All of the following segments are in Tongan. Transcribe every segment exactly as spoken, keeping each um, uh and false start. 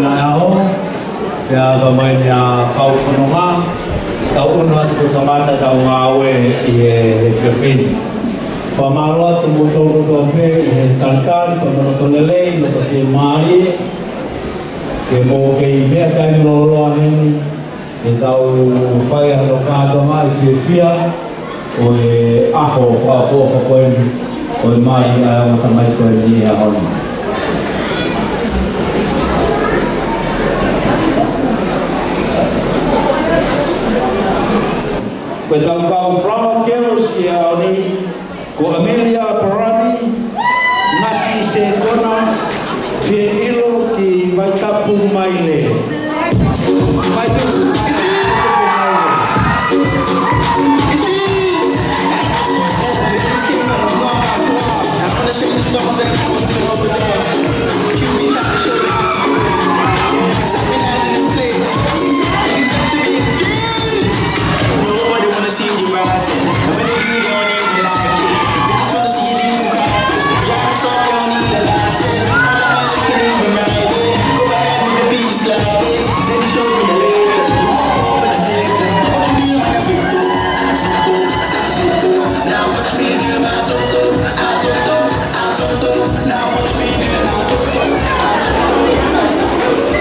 ʻAho, pea ka mai ni ʻa e kau fononga, tau ʻunu atu ko e tangata tau ngāue ʻi he efiafi ni. Fakamālō atu moutolu kotoa pē ʻi he talitali, ko e loto lelei, loto fiemālie, ke mou kei meʻa taimi lōloa heni, ke tau fai hano kātoanga ʻi he fiefia ʻo e ʻaho fakaʻofoʻofa ko eni, ʻo e mali ʻa e ongo tamaiki ko eni he ʻaho ni. Ko ʻetau kau flower girls ʻi he ʻaho ni, ko Amelia Parani, Ngasi Sekona, Fie ʻIlo ki Vaitapu Maile. Vaitapu Maile.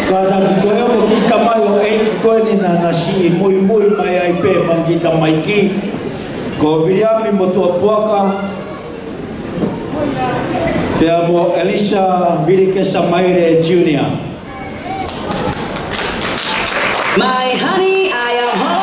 Kātaki ko e ongo kiʻi tamai ʻo e ʻeiki ko eni naʻa na siʻi muimui mai ai pē fanga kiʻi tamaiki. Ko Viliami Motuʻapuaka, pea mo ʻElisa Vilikesa Maile Junior. My honey, I am home.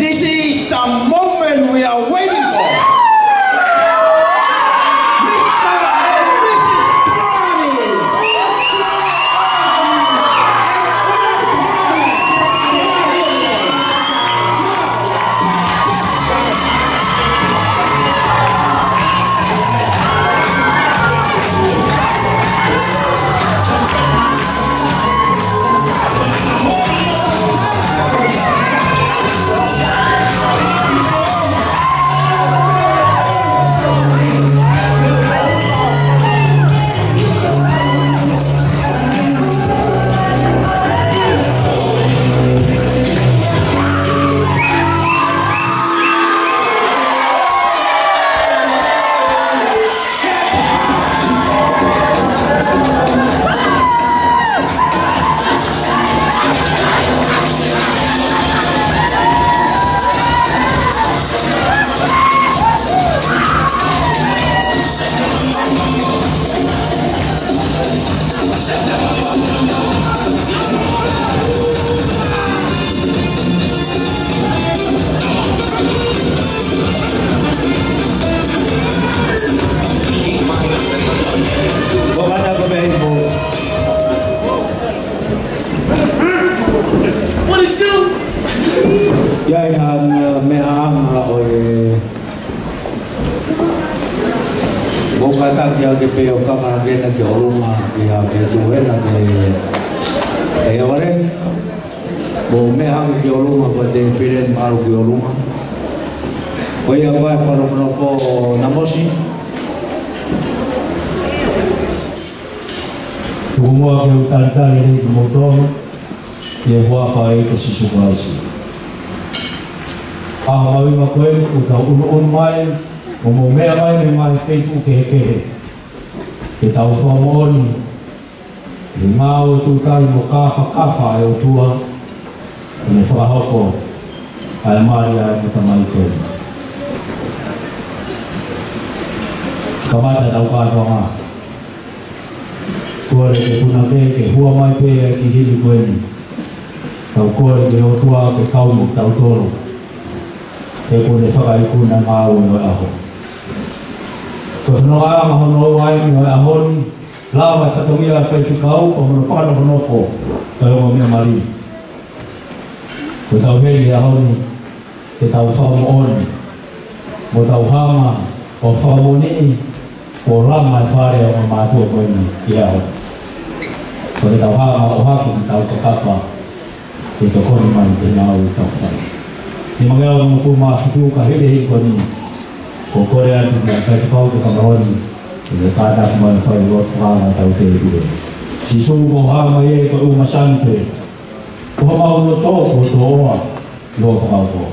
This is the moment we are waiting for. Mister and Missus Trelawney. Ko e meʻa ko ē ʻoku ʻi ai ha meʻa ʻanga ʻo e, ʻoku kātaki ʻa e pē ʻo kaka ke na ki ʻolunga ʻi ha feituʻu ena ke, ʻe ʻalu vale. Mou meʻa hake ki ʻolunga, ko e te pile malu ki ʻolunga. Ko ia ko e fakanofo ʻo Namosi. Tuku muʻa ke u talitali lelei kimoutolu, ʻi he huafa ʻo e ʻEiki ko Sīsū Kalaisi. ʻA e mahuʻinga ko eni ʻoku tau ʻunuʻunu mai, ʻo mou meʻa mai mei he ngaahi feituʻu kehekehe. Ke tau fakamoʻoni ʻi he ngāue tuʻutāmaki mo kāfakafa ʻa e ʻOtua, ʻi he fakahoko ʻa e mali ʻa e matamai ko ē. Kamata ʻetau kātoanga. Kole ke punake, ke hua mai pē ʻa e kiʻi hili ko eni. Tau kole ki he ʻOtua ke kau mo kitautolu. He kuo ne fakaikuna ngāue ʻo e ʻaho. Ko e fononga ʻa e mahono ua eni ʻo e ʻaho ni, lava e fatongia ʻa e faifekau, pea mo hono fakanofo, pea mo e meʻa mali. Ko ʻetau heli he ʻaho ni, ke tau fakamoʻoni, mo tau hanga ʻo fakamoʻoniʻi, ʻo langa e fale ʻo e mātuʻa ko eni ʻi he ʻaho. Ko ʻetau hanga ʻo ʻohake ʻetau kakapa, ke tokoni mai ki he ngāue ʻoku tau fai. Ni mangeo mo fu ma fitu ka hele he ko eni. Ko e kole atu ki he faifekau ke fakamoʻoni, ke kātaki mai fai lotu fakaanga tau te ue. Sīsū, ko e hā mai ē ko e ʻū masani pē. Ko homau loto, ko e toʻoa, ʻi hoʻo fakaofo.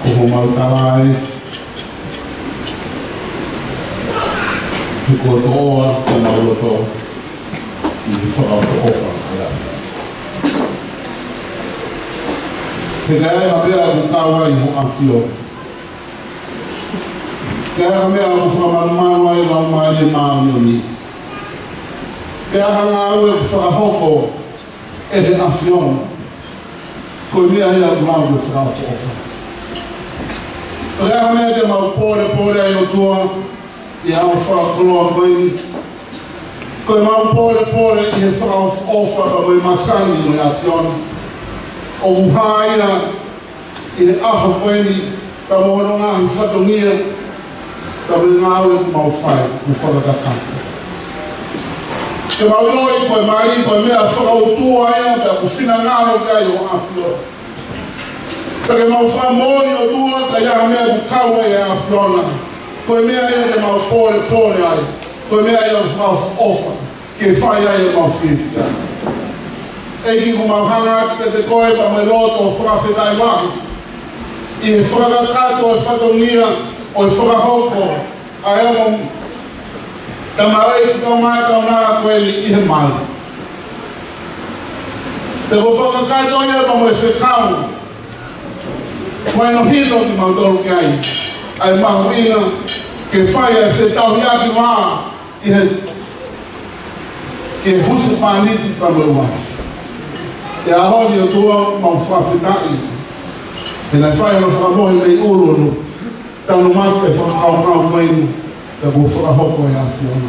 Ko homau tala ē, he ko e toʻoa homau loto, ʻi he fakaʻofoʻofa ʻa e ʻAfiona. He ka ʻi ai ha meʻa ʻoku kau ai ho ʻAfio, ka ʻi ai ha meʻa ʻoku fakamanumanu ai e Laumālie Māʻoniʻoni, ka ʻi ai ha ngāue ʻoku fakahoko ʻe he ʻAfiona, ko e meʻa ia ʻoku mau fakaʻofoʻofa. Ka ʻi ai ha meʻa te mau pōlepole ai, ʻOtua, ʻi he ʻaho fakakoloa ko eni, ko ʻemau pōlepole ʻi he fakaʻofoʻofa pea mo e masani ʻo e ʻAfiona. ʻOku hā ia ʻi he ʻaho ko eni, pea mo hono ngaahi fatongia, pea mo e ngāue ʻoku mau fai, mo fakakakato. Ke mau ʻiloʻi ko e mali, ko e meʻa fakaʻotua ia, pea ʻoku finangalo ki ai ho ʻAfio. Pea ke mau fakamoʻoni ʻOtua, ka ʻi ai ha meʻa ʻoku kau ai ʻa e ʻAfiona, ko e meʻa ia ke mau pōlepole ai, ko e meʻa ia ʻoku fakaʻofoʻofa ke fai ai ʻemau fiefia. ʻEiki, ʻoku mau hanga atu kiate koe pea mo e loto fakafetaʻi lahi ʻi he fakakakato ʻo e fatongia ʻo e fakahoko ʻa e ongo tamaioʻeiki kaungā kaunanga ko eni ʻi he mali. Pea ko e fakakakato ia pea mo e fekau fakahinohino kimautolu ki ai, ʻa e mahuʻinga ke fai ʻa e fetauhiʻaki vā ʻi he, ʻi he husepāniti pea mo e uafu. ʻI he ʻaho ni ʻOtua, mau fakafetaʻi he naʻe fai hono fakamohe mei ʻulu hono tanumaki e fakakaukau ko eni, pea kuo fakahoko ʻe he ʻAfiona.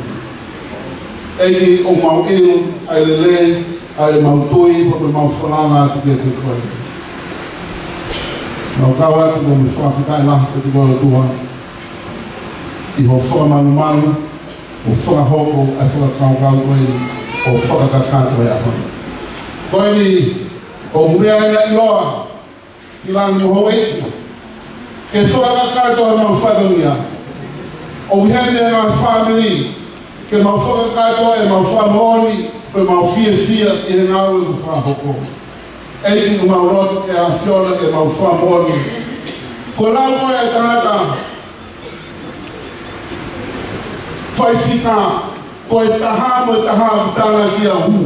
ʻEiki, ʻoku mau ʻilo ʻa e lelei ʻa ʻemau tui pea mo ʻemau falala atu kiate koe. Mau kau atu mo e fakafetaʻi lahi kiate koe ʻOtua ʻi hoʻo fakamanumanu ʻo fakahoko ʻa e fakakaukau ko eni ʻo fakakakato e ʻaho ni. Ko eni, ʻoku meʻa ena ʻiloa ʻi langi mo houʻeiki ke fakakakato ʻemau fatongia. ʻOku ʻi heni e ngaahi fāmili ke mau fakakakato ʻemau fakamoʻoni mo ʻemau fiefia ʻi he ngāue kuo fakahoko. ʻEiki, ʻoku mau lotu ʻe ʻAfiona ke mau fakamoʻoni ko e lau ko ē ʻa e tangata faifika, ko e taha mo e taha ʻoku tānaki ia ʻo hū.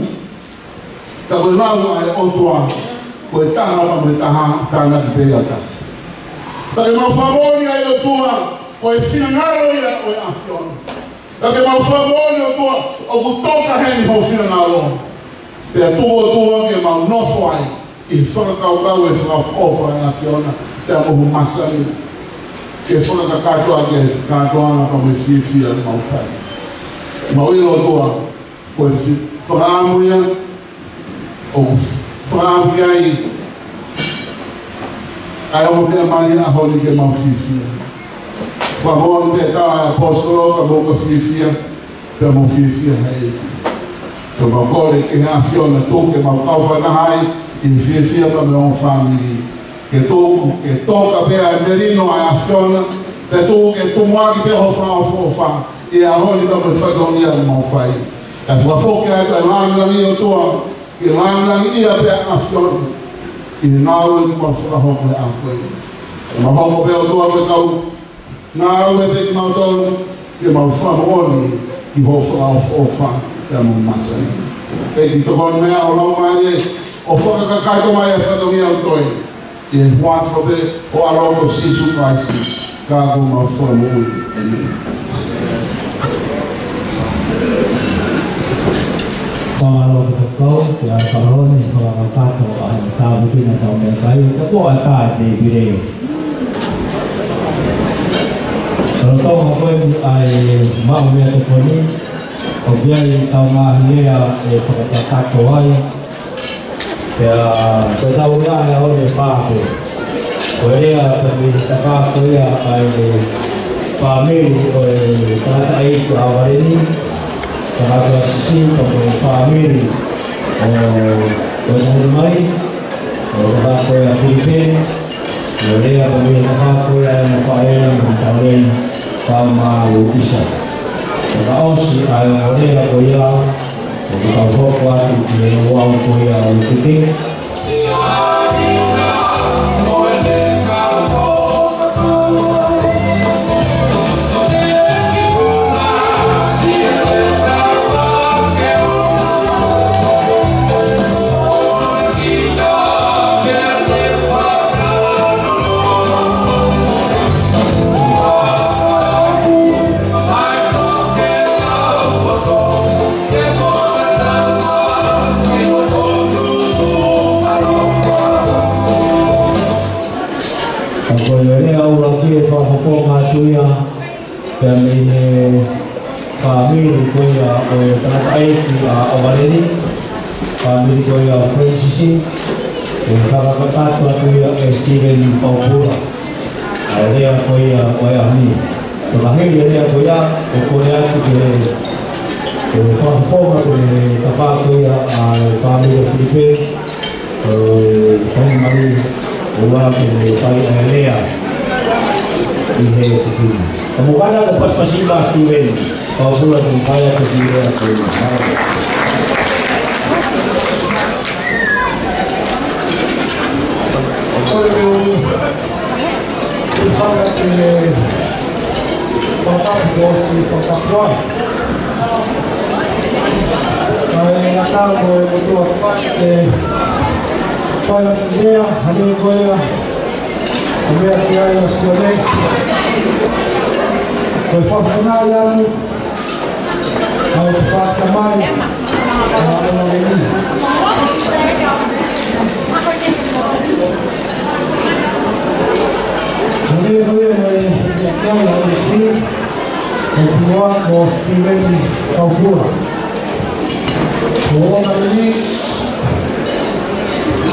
Ka ko e lau ʻa e ʻOtua, ko e taha pea mo e taha tānaki pē ia ʻo taki. Pea ke mau fakamoʻoni ai ʻOtua, ko e finangalo ia ʻo e ʻAfiona. Pea ke mau fakamoʻoni ʻOtua, ʻoku toka heni hoʻo finangalo. Pea tuku ʻOtua ke mau nofo ai ʻi he fakakaukau ʻe fakaʻofoʻofa ʻa e ʻAfiona, pea mo hoʻo masani ke fakakakato ʻaki e kātoanga pea mo e fiefia ʻoku mau fai. Mau ʻilo ʻOtua, ko e fi-, fakaʻamu ia ʻoku fakaʻamu ki ai ʻa e ongo meʻa mali ʻo e ʻaho ni ke mau fiefia. Fakamoʻoni pē ʻa e ʻaposetolo ka mou ka fiefia, pea mou fiefia he ʻEiki. Pea mau kole ki he ʻAfiona tuku ke mau kau fakataha ai ʻi he fiefia pea mo e ongo fāmili. Ke tuku, ke toka pē ʻa e melino ʻa e ʻAfiona, ke tuku ke tumuʻaki pē hoʻo fakaʻofoʻofa ʻi he ʻaho ni pea mo e fatongia ʻoku mau fai. Kae fakafoki atu ʻa e langilangi ʻOtua, ke langilangiʻia pē ʻa e ʻAfiona ʻi he ngāue ʻoku mau fakahoko he ʻaho ko eni. Ke mau hoko pē ʻOtua ko e kau ngāue pē kimautolu ke mau fakamoʻoni ki hoʻo fakaʻofoʻofa pea mo e masani. ʻEiki, tokoni mai ʻa ho Laumālie ʻo fakakakato mai ʻa e fatongia ʻoku toe. ʻI he huafa pē ho ʻAlo ko Sīsū Kalaisi, ka ko homau Fakamoʻui. ʻĒmeni. Fakamālō ki he fakakau, ki he ʻAlo Kalaisi, fakakakato ʻa e tāpuekina ʻetau meʻakai, ka ko e tā te pire. Lolotonga ko eni ʻa e maʻu meʻatokoni, ʻoku ʻi ai ʻetau ngaahi lea ʻe fakakakato ai, pea, pea tau lea ʻe ʻaho ni ʻe fā pē. Ko e lea pea mei he tafaʻaki ko ia ʻa e fāmili ʻo e tangataʻeiki ʻa Valeni, tangataʻeiki Sisi, pea mo e fāmili ʻo, ʻo e tahi mai, ʻo e tafaʻaki ko ia Filipe, ʻo e lea pea mei he tafaʻaki ko ia ʻa e faʻē mo e taulei, Famautisa. Pea ʻosi ʻa e ongo lea ko ia, ʻoku tau hoko atu ki he ouau ko ia ʻo e tiki. Ka ko e lea ʻuluaki ʻe fakafofonga atu ia, pea mei he fāmili ko ia ʻo e tangataʻeiki ʻa, ʻa Valeni, fāmili ko ia Francis, ʻe fakakakato atu ia ʻe Steven Paupula. ʻA e lea ko ia ʻo e ʻaho ni. Ka hili e lea ko ia, ʻoku kole atu ke, ke fakafofonga ki he tafaʻaki ko ia ʻa e fāmili ʻo Filipe, ʻo e fāmili ʻOua ke ne fai ʻa e lea ʻi he tikina. Ka mou kana ko pasipasi ma Sitiveni. Ka ʻoku ʻoua ke ne fai ʻa e tikina ko ia. Ko e meʻa ʻoku fai ʻaki e fakatapu, ʻosi fakatapu ā. Kae ʻatā mo e motuʻa ke fai ʻaki e lea, hangē ko ia ʻoku meʻa ki ai ʻa Sione. Ko e fakafofongaʻi atu ʻa e fakatamai ʻa e ʻOtua ni. Hangē ko ia naʻe meʻa ki ai ʻa Lusi, ʻa e ʻOtua ko Sitiveni Kaukura. Ko e ʻOtua ni,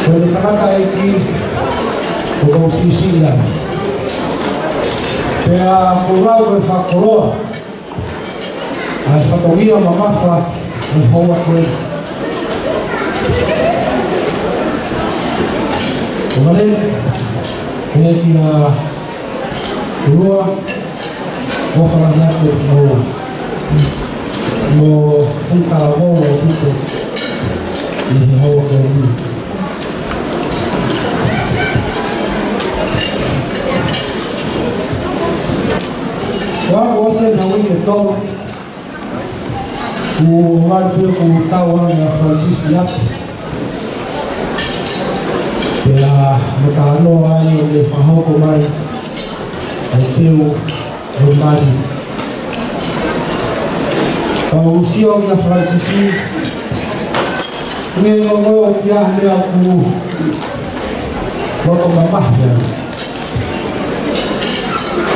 ko e tangataʻeiki ʻoku ou siʻisiʻi ai. Pea ko e lau ʻo e fakakoloa ʻa e fatongia mamafa ʻo e houa ko eni. ʻOku ou lea, ʻe ki a Lua, ʻofa lahi atu mo, mo fika mo o tuto ʻi he houa ko eni. Ua ko se na wini to. Kuo ʻosi pē kuo tau ʻa Francis ʻi ʻapi. Pea mo talanoa ai ʻo ne fakahoko mai ʻa e teu ʻo mali. Ka u sio kia Francis, ne ongoʻi ʻoku ʻi ai ha meʻa ʻoku loto mamahi ai.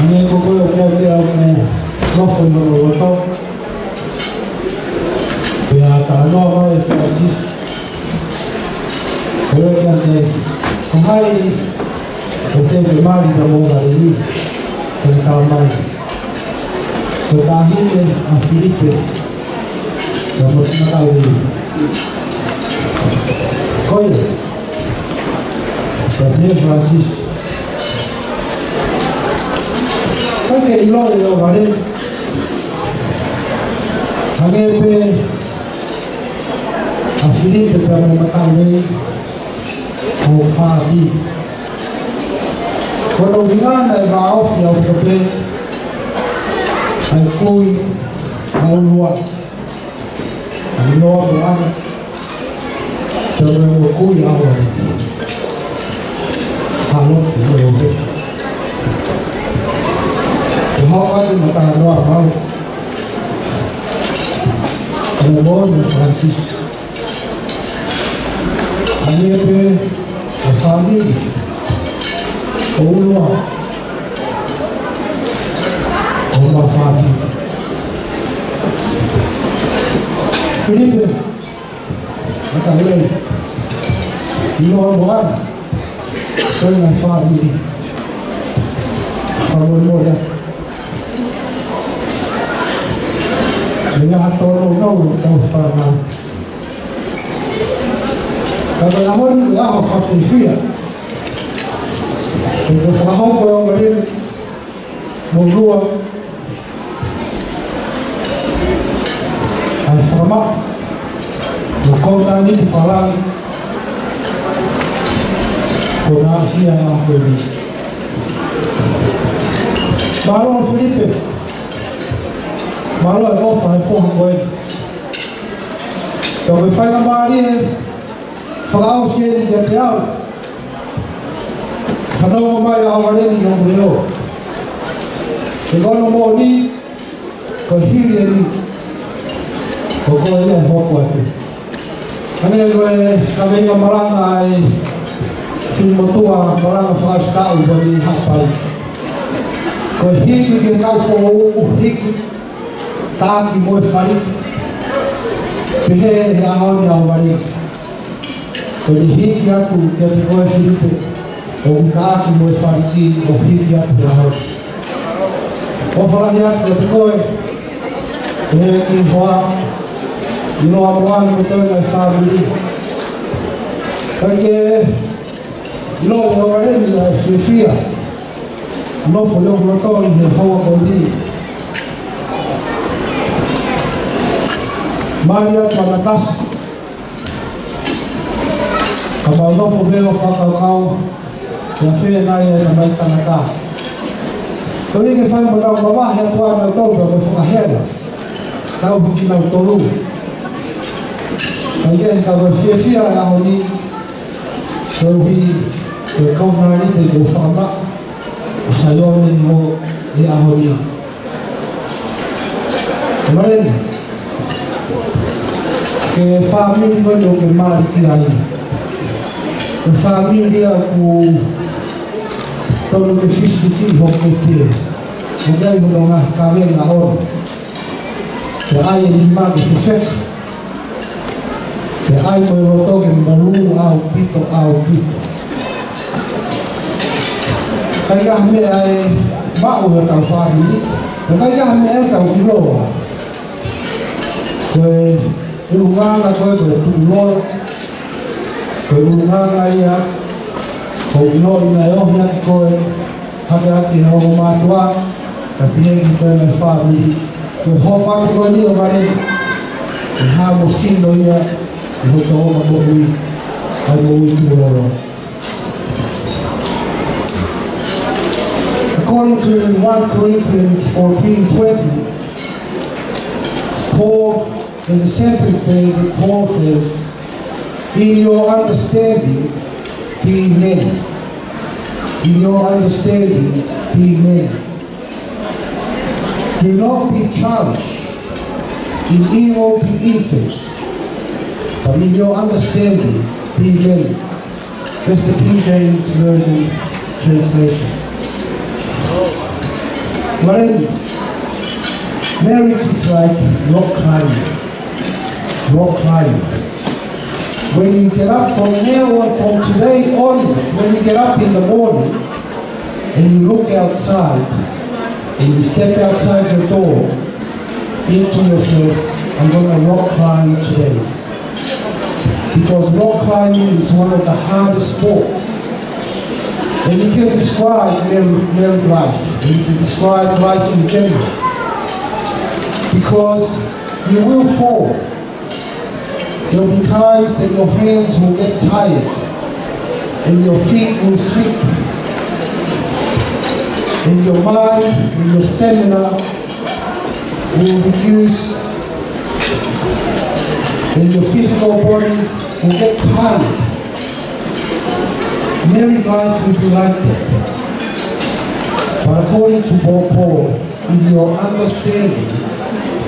Ne ongoʻi ʻoku ʻi ai ha meʻa ʻoku nofo ʻi hono loto. Pea talanoa mai ʻa Francis. Ko ia ke ʻai, ko hai ʻoku te mali ka mo ʻOvaleni, ko e tala mai. Ko e taʻahine ʻa Filipe, ka mo Timoteo. Ko ia, ka pehē ʻe Francis. Ko e ke ʻilo ʻe ʻOvaleni. Hangē pē ʻa Filipe pea mo Timoteo, ko fāmili. Ko hono ʻuhinga naʻe vāofi ʻaupito pē ʻa e kui ʻa ʻUlua, ʻa Noa mo ʻAna, pea mo e kui ʻa ʻOvaleni. Halo, halo, halo. Ko hao atu ma talanoa mau. Ko e moʻoni ʻa Francis. Hangē pē ʻa e fāmili ʻo ʻUlua, ʻo ma fāmili. Filipe, ʻa ka lei, ʻi Noa mo ʻAna, ko e ngaahi fāmili. Fakamolemole. Meʻa ha tōnounou ʻetau fānau. Ka ko e ʻaho ni, ko e ʻaho fakafiefia. He kuo fakahoko ʻe ʻOvaleni mo ʻUlua ʻa e fakamaʻa ʻo e kovinānite fakalangi kuo ne aʻusia ʻi he ʻaho ko eni. Mālō Filipe. Mālō e ʻofa he foha ko eni. Ka ko e faingamālie fakaʻosi eni kiate au. Fanongo mai ʻa ʻOvaleni ʻi hoku leʻo. He ko hono moʻoni, ko e hili eni, ko koe ia ʻe hoko atu. Hangē ko e kaveinga malanga ʻa e fili motuʻa malanga fakaʻosi taʻu ko eni Haʻapai. Ko e hiki ki he kau foʻou, hiki, taʻaki mo e faliki. Pehē ʻe he ʻaho ni ʻa ʻOvaleni. Ko ʻene hiki atu kiate koe Filipe, ʻoku taʻaki mo e faliki ʻo hiki atu he ʻaho ni. ʻOfa lahi atu kiate koe, ʻEiki hoa, ʻi Noa mo ʻAna mo e toenga e fāmili. Kae ke ʻIloa ʻe Vareni ʻa e fiefia. Nofo ʻi hoku loto ʻi he houa ko eni. Mali atu ʻa Natasa. Ka mau nofo pē ʻo fakakaukau, ʻe ʻafē nai ʻa e tamai tangata. Ko ia ke fai mo nau mavahe atu ʻa nautolu pea mo e fakahela. Tau hiki nautolu. Ka ʻi he ʻikai ke tau fiefia he ʻaho ni, koeʻuhi ko e kaunani te ko fakama ʻi Saione ʻi he ʻaho ni. Amen. Ko e fāmili ko eni ʻoku ke mali ki ai, ko e fāmili ia ʻoku tonu ke fisifisi hoku pē. ʻOku ʻi ai hono ngaahi kavenga ʻoku ke ʻai e nima ke fefeka. Ke ʻai mo e loto ke molū ʻaupito, ʻaupito. ʻIkai ha meʻa ʻe maʻu ʻe hotau fāmili, ʻikai ha meʻa ʻe tau ʻiloa. Ko e ʻulungaanga ko ē, ko e tuʻuloa, ko e ʻulungaanga ia, ko e ʻilo ʻi he ʻohake ko ē, hake ʻaki ʻe hoʻo mātuʻa, ka pehē ki he fāmili. Ko e hopa ko eni ʻo Vareni, ʻe hā mo sino ia, ʻi hoʻo moʻui, ʻa e moʻui tuʻuloa. According to one Corinthians fourteen twenty, Paul, there's a sentence there that Paul says, "In your understanding, be men." In your understanding, be men. Do not be childish. In evil, be infants. But in your understanding, be men. That's the King James Version translation. Well, marriage is like rock climbing. Rock climbing. When you get up from now on, from today onwards, when you get up in the morning, and you look outside, and you step outside your door, think to yourself, "I'm gonna rock climb today." Because rock climbing is one of the hardest sports. And you can describe married, married life, and you can describe life in general. Because you will fall. There'll be times that your hands will get tired and your feet will slip and your mind and your stamina will reduce and your physical body will get tired. Married life will be like that. But according to Paul, in your understanding,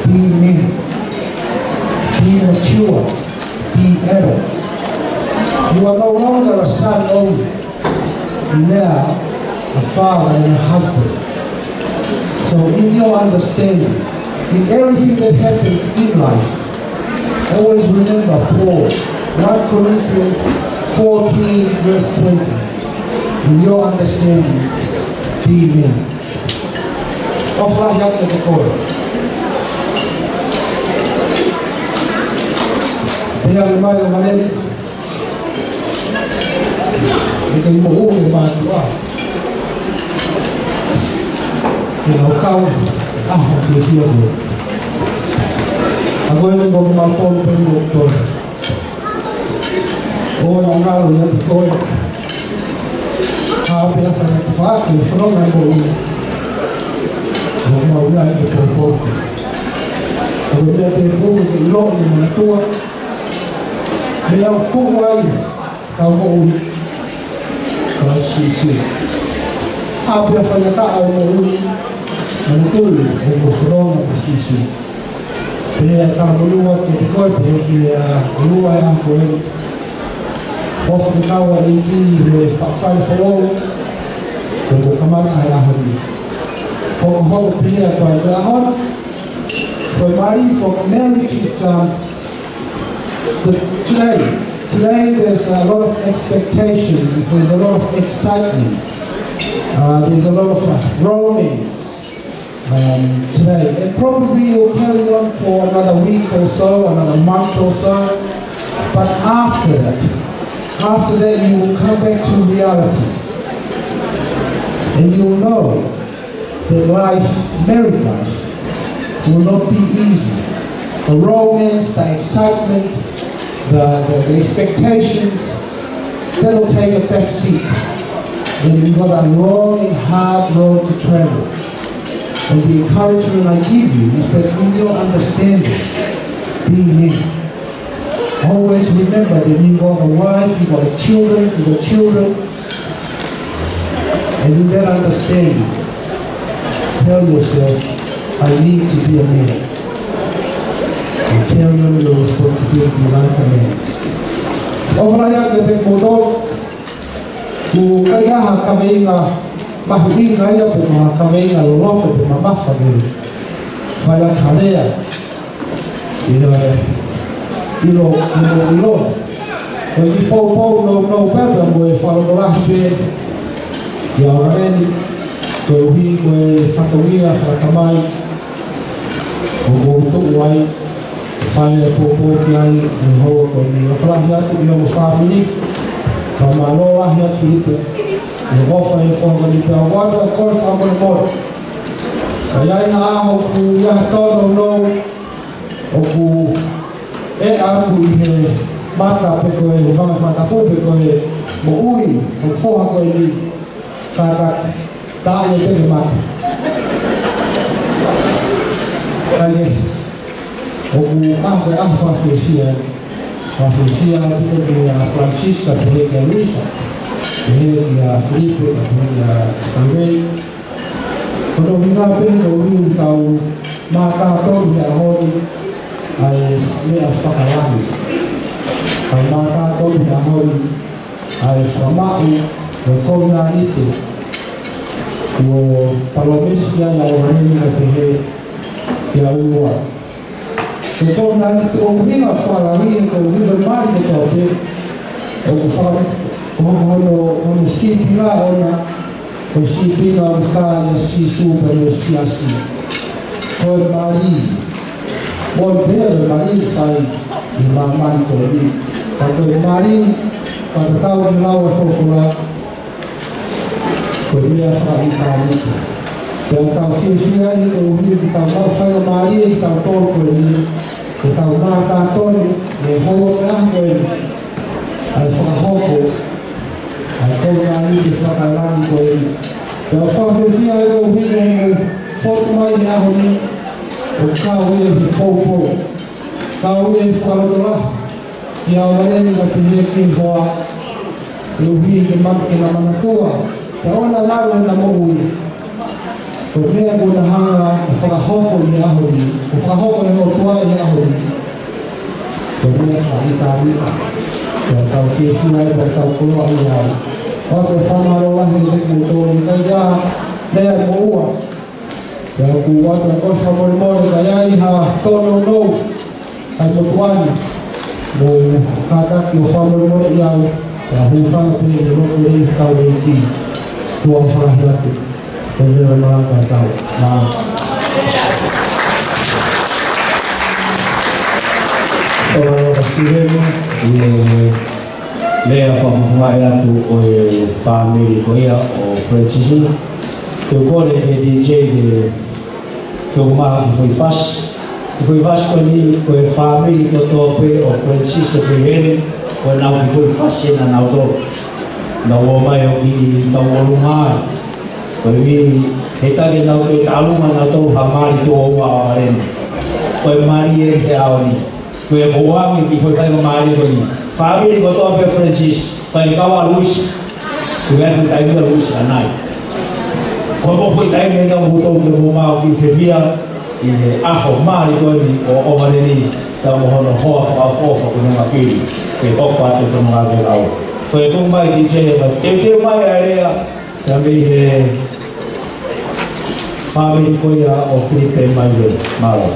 be men, be mature, be adults. You are no longer a son only. You're now a father and a husband. So in your understanding, in everything that happens in life, always remember Paul, one Corinthians fourteen verse twenty. In your understanding, be men. ʻOfa lahi atu ki he kolo. Pea le mai ʻo Maleni. ʻE kei moʻui e mātuʻa. Ke nau kau ʻaho ke fia ko. ʻA ko eni ko ma fonu pe mo to. ʻOua naʻa ngalo ia ki koe. ʻA pea fai atu faʻaki e fononga ko ʻo. ʻO mau ia ke poupou. ʻO meʻa te pū ke ʻilo ʻi manatua. Meʻa ʻoku ai. Kau moʻui. Kalaisi Sīsū. ʻA pea fai atu ʻa e moʻui. Manatua ʻoku fononga ko Sīsū. Pea ka monua ke te koe pea ki a lua e ako e. ʻOfa ke kau ʻa e ʻEiki he faʻahi foʻou. Ko e kamata e ʻaho ni. Ko hoʻo pehē atu ʻa e ʻaho. Ko e mali, for marriage is, um, the, today, today there's a lot of expectations, there's a lot of excitement, uh, there's a lot of, uh, romance. Um, today. It probably will carry on for another week or so, another month or so. But after that, After that, you will come back to reality. And you'll know that life, married life, will not be easy. The romance, the excitement, the, the, the expectations, that'll take a back seat. And you've got a long and hard road to travel. And the encouragement I give you is that in your understanding, be men. Always remember that you got a wife, you got children, you got children, and in that understanding, tell yourself, "I need to be a man and carry on your responsibility like a man." ʻOfa lahi atu kiate kimoutolu, ʻoku ʻikai ha kaveinga mahuʻinga ia pe ko ha kaveinga loloto pe mamafa ke fai ʻaki ha lea. ʻIlo, ʻilo, ʻilo. Ko e kiʻi poupou nounou pē pea mo e fakalotolahi pē ia ʻo Valeni, koeʻuhi ko e fatongia fakatamai ʻoku ou tuʻu ai, fai e poupou ki ai ʻi he houa ko eni. ʻOfa lahi atu ki hoʻo fāmili, fakamālō lahi atu Filipe, ʻi he ʻofa ʻi he foha ko eni pea ʻoatu ʻa e kole fakamolemole. Ka ʻi ai ha ʻaho ʻoku ʻi ai ha tōnounou ʻoku ʻeʻa atu ʻi he mata pe ko e fanga fatapu pe ko e moʻui ʻo e foha ko eni, kātaki, taʻe ʻe peke mata. Ka ʻi he, ʻoku ʻaho ko e ʻaho fakafiefia, fakafiefia atu kia Francisca, pehē kia Luisa, pehē kia Filipe, pehē kia Tangei. Ko hono ʻuhinga pē koeʻuhi ʻoku tau mātā tonu he ʻaho ni ʻa e meʻa fakalangi. Tau mātā tonu he ʻaho ni ʻa e fakamaʻu ʻo e kovinānite kuo palōmesi ai ʻa ʻOvaleni kae pehē kia ʻUlua. Ko e kovinānite ʻoku ʻuhinga fakalangi, ko e ʻuhinga mali kotoa pē. ʻOku faka-, ko hono, hono sīpinga ʻona, ko e sīpinga ʻoku tā ʻia Sīsū pea mo e siasi. Ko e mali, ʻoku pehē ko e mali ʻoku fai ʻi māmani ko eni. Ka ko e mali, ka tatau ki he lau ʻa e folofola, ko e meʻa fakaʻitāniti. Pea ʻoku tau fiefia ai koeʻuhi ʻoku tau maʻu faingamālie ʻi he taʻu ko eni, ke tau mātā tonu mei he houa ko eni, ʻa e fakahoko ʻa e kovinānite fakalangi ko eni. Pea ʻoku ou fiefia ai koeʻuhi ko hoʻomou fotu mai he ʻaho ni, ʻo kau ia he poupou, kau ia he fakalotolahi kia ʻOvaleni kae pehē ki he hoa, koeʻuhi ke ma-, ke na manatua, ke ʻoua naʻa lalo ʻena moʻui. Ko e meʻa kuo na hanga ʻo fakahoko ʻi he ʻaho ni, kuo fakahoko ʻe he ʻOtua ʻi he ʻaho ni, ko e meʻa fakaʻitāniti. Pea tau fiefia ai, pea tau koloaʻia ai. ʻOatu e fakamālō lahi kiate kimoutolu, ʻikai ha lea ʻe moʻua. Pea ʻoku ou ʻoatu ʻa e kole fakamolemole, ka ʻi ai ha tōnounou ʻa e motuʻa ni, mou kātaki ʻo fakamolemoleʻi au, pea hūfanga pē ʻi he loto lelei ʻo hotau ʻEiki. Tuʻa ʻofa lahi atu. Ko e lea ʻo e malanga kae tau. Mālō. ʻOfa lahi atu Sitiveni, ʻi he lea fakafofongaʻi atu ʻo e fāmili ko ia ʻo Francis. Te u kole ki he D J ke, ke ʻomai ha kiʻi foʻi fasi. Kiʻi foʻi fasi ko eni, ko e fāmili kotoa pē ʻo Francis pē heni, ko ʻenau kiʻi foʻi fasi ʻe nautolu. Nau ō mai ʻo kiʻi tau ʻolunga ai. Koeʻuhi, he taimi naʻa nau toe taʻalunga nautolu ha mali tuʻo ua ʻo ʻOvaleni. Ko e mali eni he ʻaho ni. Ko e ʻoange kiʻi foʻi faingamālie ko eni. Fāmili kotoa pē Francis, fai kau ʻa Luisa. Ko e foʻi taimi ʻa Luisa ʻanai. Ko e foʻi taimi eni ʻa moutolu ke mou maʻu kiʻi fiefia ʻi he ʻaho mali ko eni ʻo ʻOvaleni, pea mo hono hoa fakaʻofoʻofa ko Nengapili. Ke hoko atu e fononga velau. Ko e tuʻu mai ki he teuteu mai ʻa e lea, pea mei he fāmili ko ia ʻo Filipe mai le. Mālō.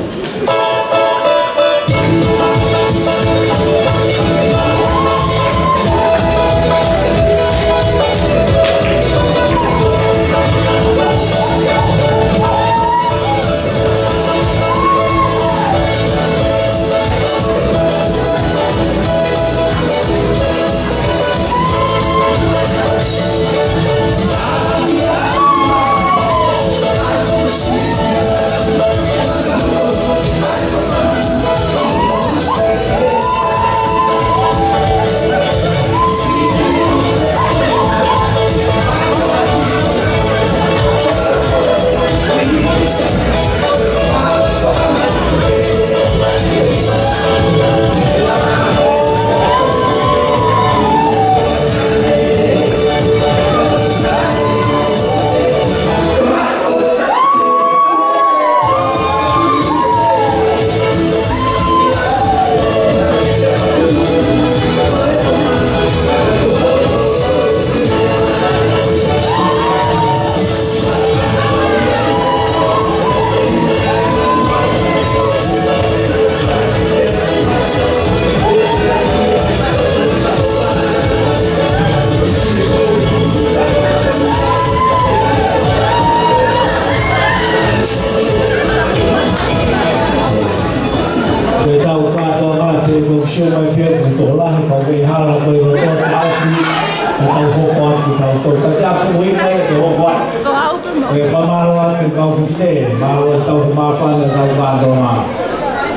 Atu kau fefine, mālō e tauhi māfana ʻa e tau kātoanga.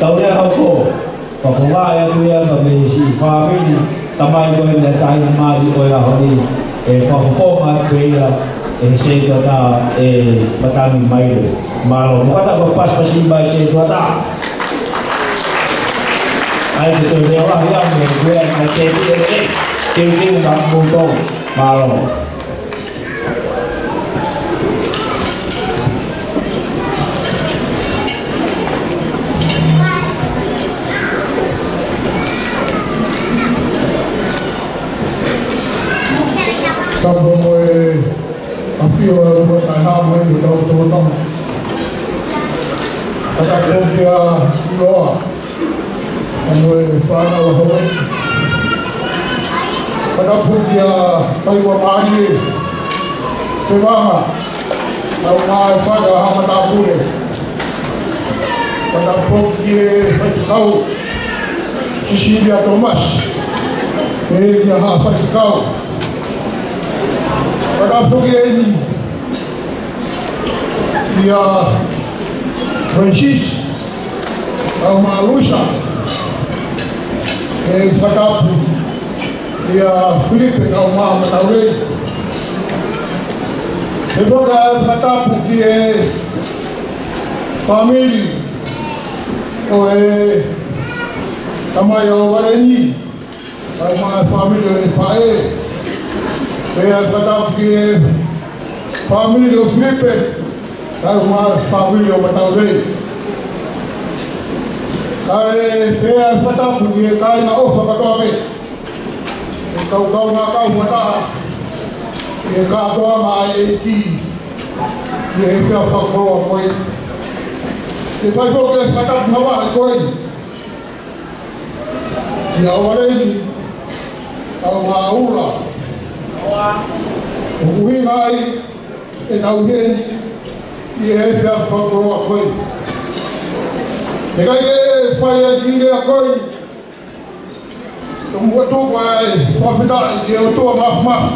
Tau lea hoko, fakafofonga atu ia ka mei siʻi fāmili, tamai ko eni ʻa e taʻahine mali ko e ʻaho ni, ʻe fakafofonga atu ia, ʻe he setuata, ʻe Matangi Maile. Mālō, mokata ko e pasipasi mai setuata. ʻAi ke toe lea lahi ange, ko e ʻai ke te te te te te te te te te mālō. Tapu mo e ʻafio ʻa e ʻOtua ʻi he haʻa mo e ʻi he tau tōtau. Tapu kia ʻIloa. Mo e fānau ʻa Hawaiki. Fakatapu kia Taiva Mālie Fevanga, ʻa e fata ha matāpule. Fakatapu ki he faifekau Sisilia Tomasi, ʻe ia ha faifekau. Fakatapu ki he ʻEiki, kia Francis, ʻa e malusa, ʻe fakatapu kia Filipe, ʻa e mā Mataulei. ʻE fakatapu ki he fāmili ʻo e tamai ʻo Valeni, ʻa e mā fāmili ʻo e faʻē. Pea fakatapu ki he fāmili ʻo Filipe, ʻa e mā fāmili ʻo Mataulei. ʻA e pea fakatapu ki he kāinga ʻofa kātoa pē. ʻE kau kaungā kau fakataha, ʻi he kātoanga ʻa e ʻEiki, ʻi he efiafi fakakoloa ko eni. ʻE fai foki e fakatapu mavahe ko eni. Kia ʻOvaleni, ʻa e mā ʻUla. ʻOku ʻuhinga ai ʻetau ʻi heni ʻi he efiafi fakakoloa ko eni. ʻE ʻikai ke fai ʻa e kiʻi lea ko eni, tomuʻa tuku ʻa e fakafetaʻi ki he ʻOtua Māfimafi.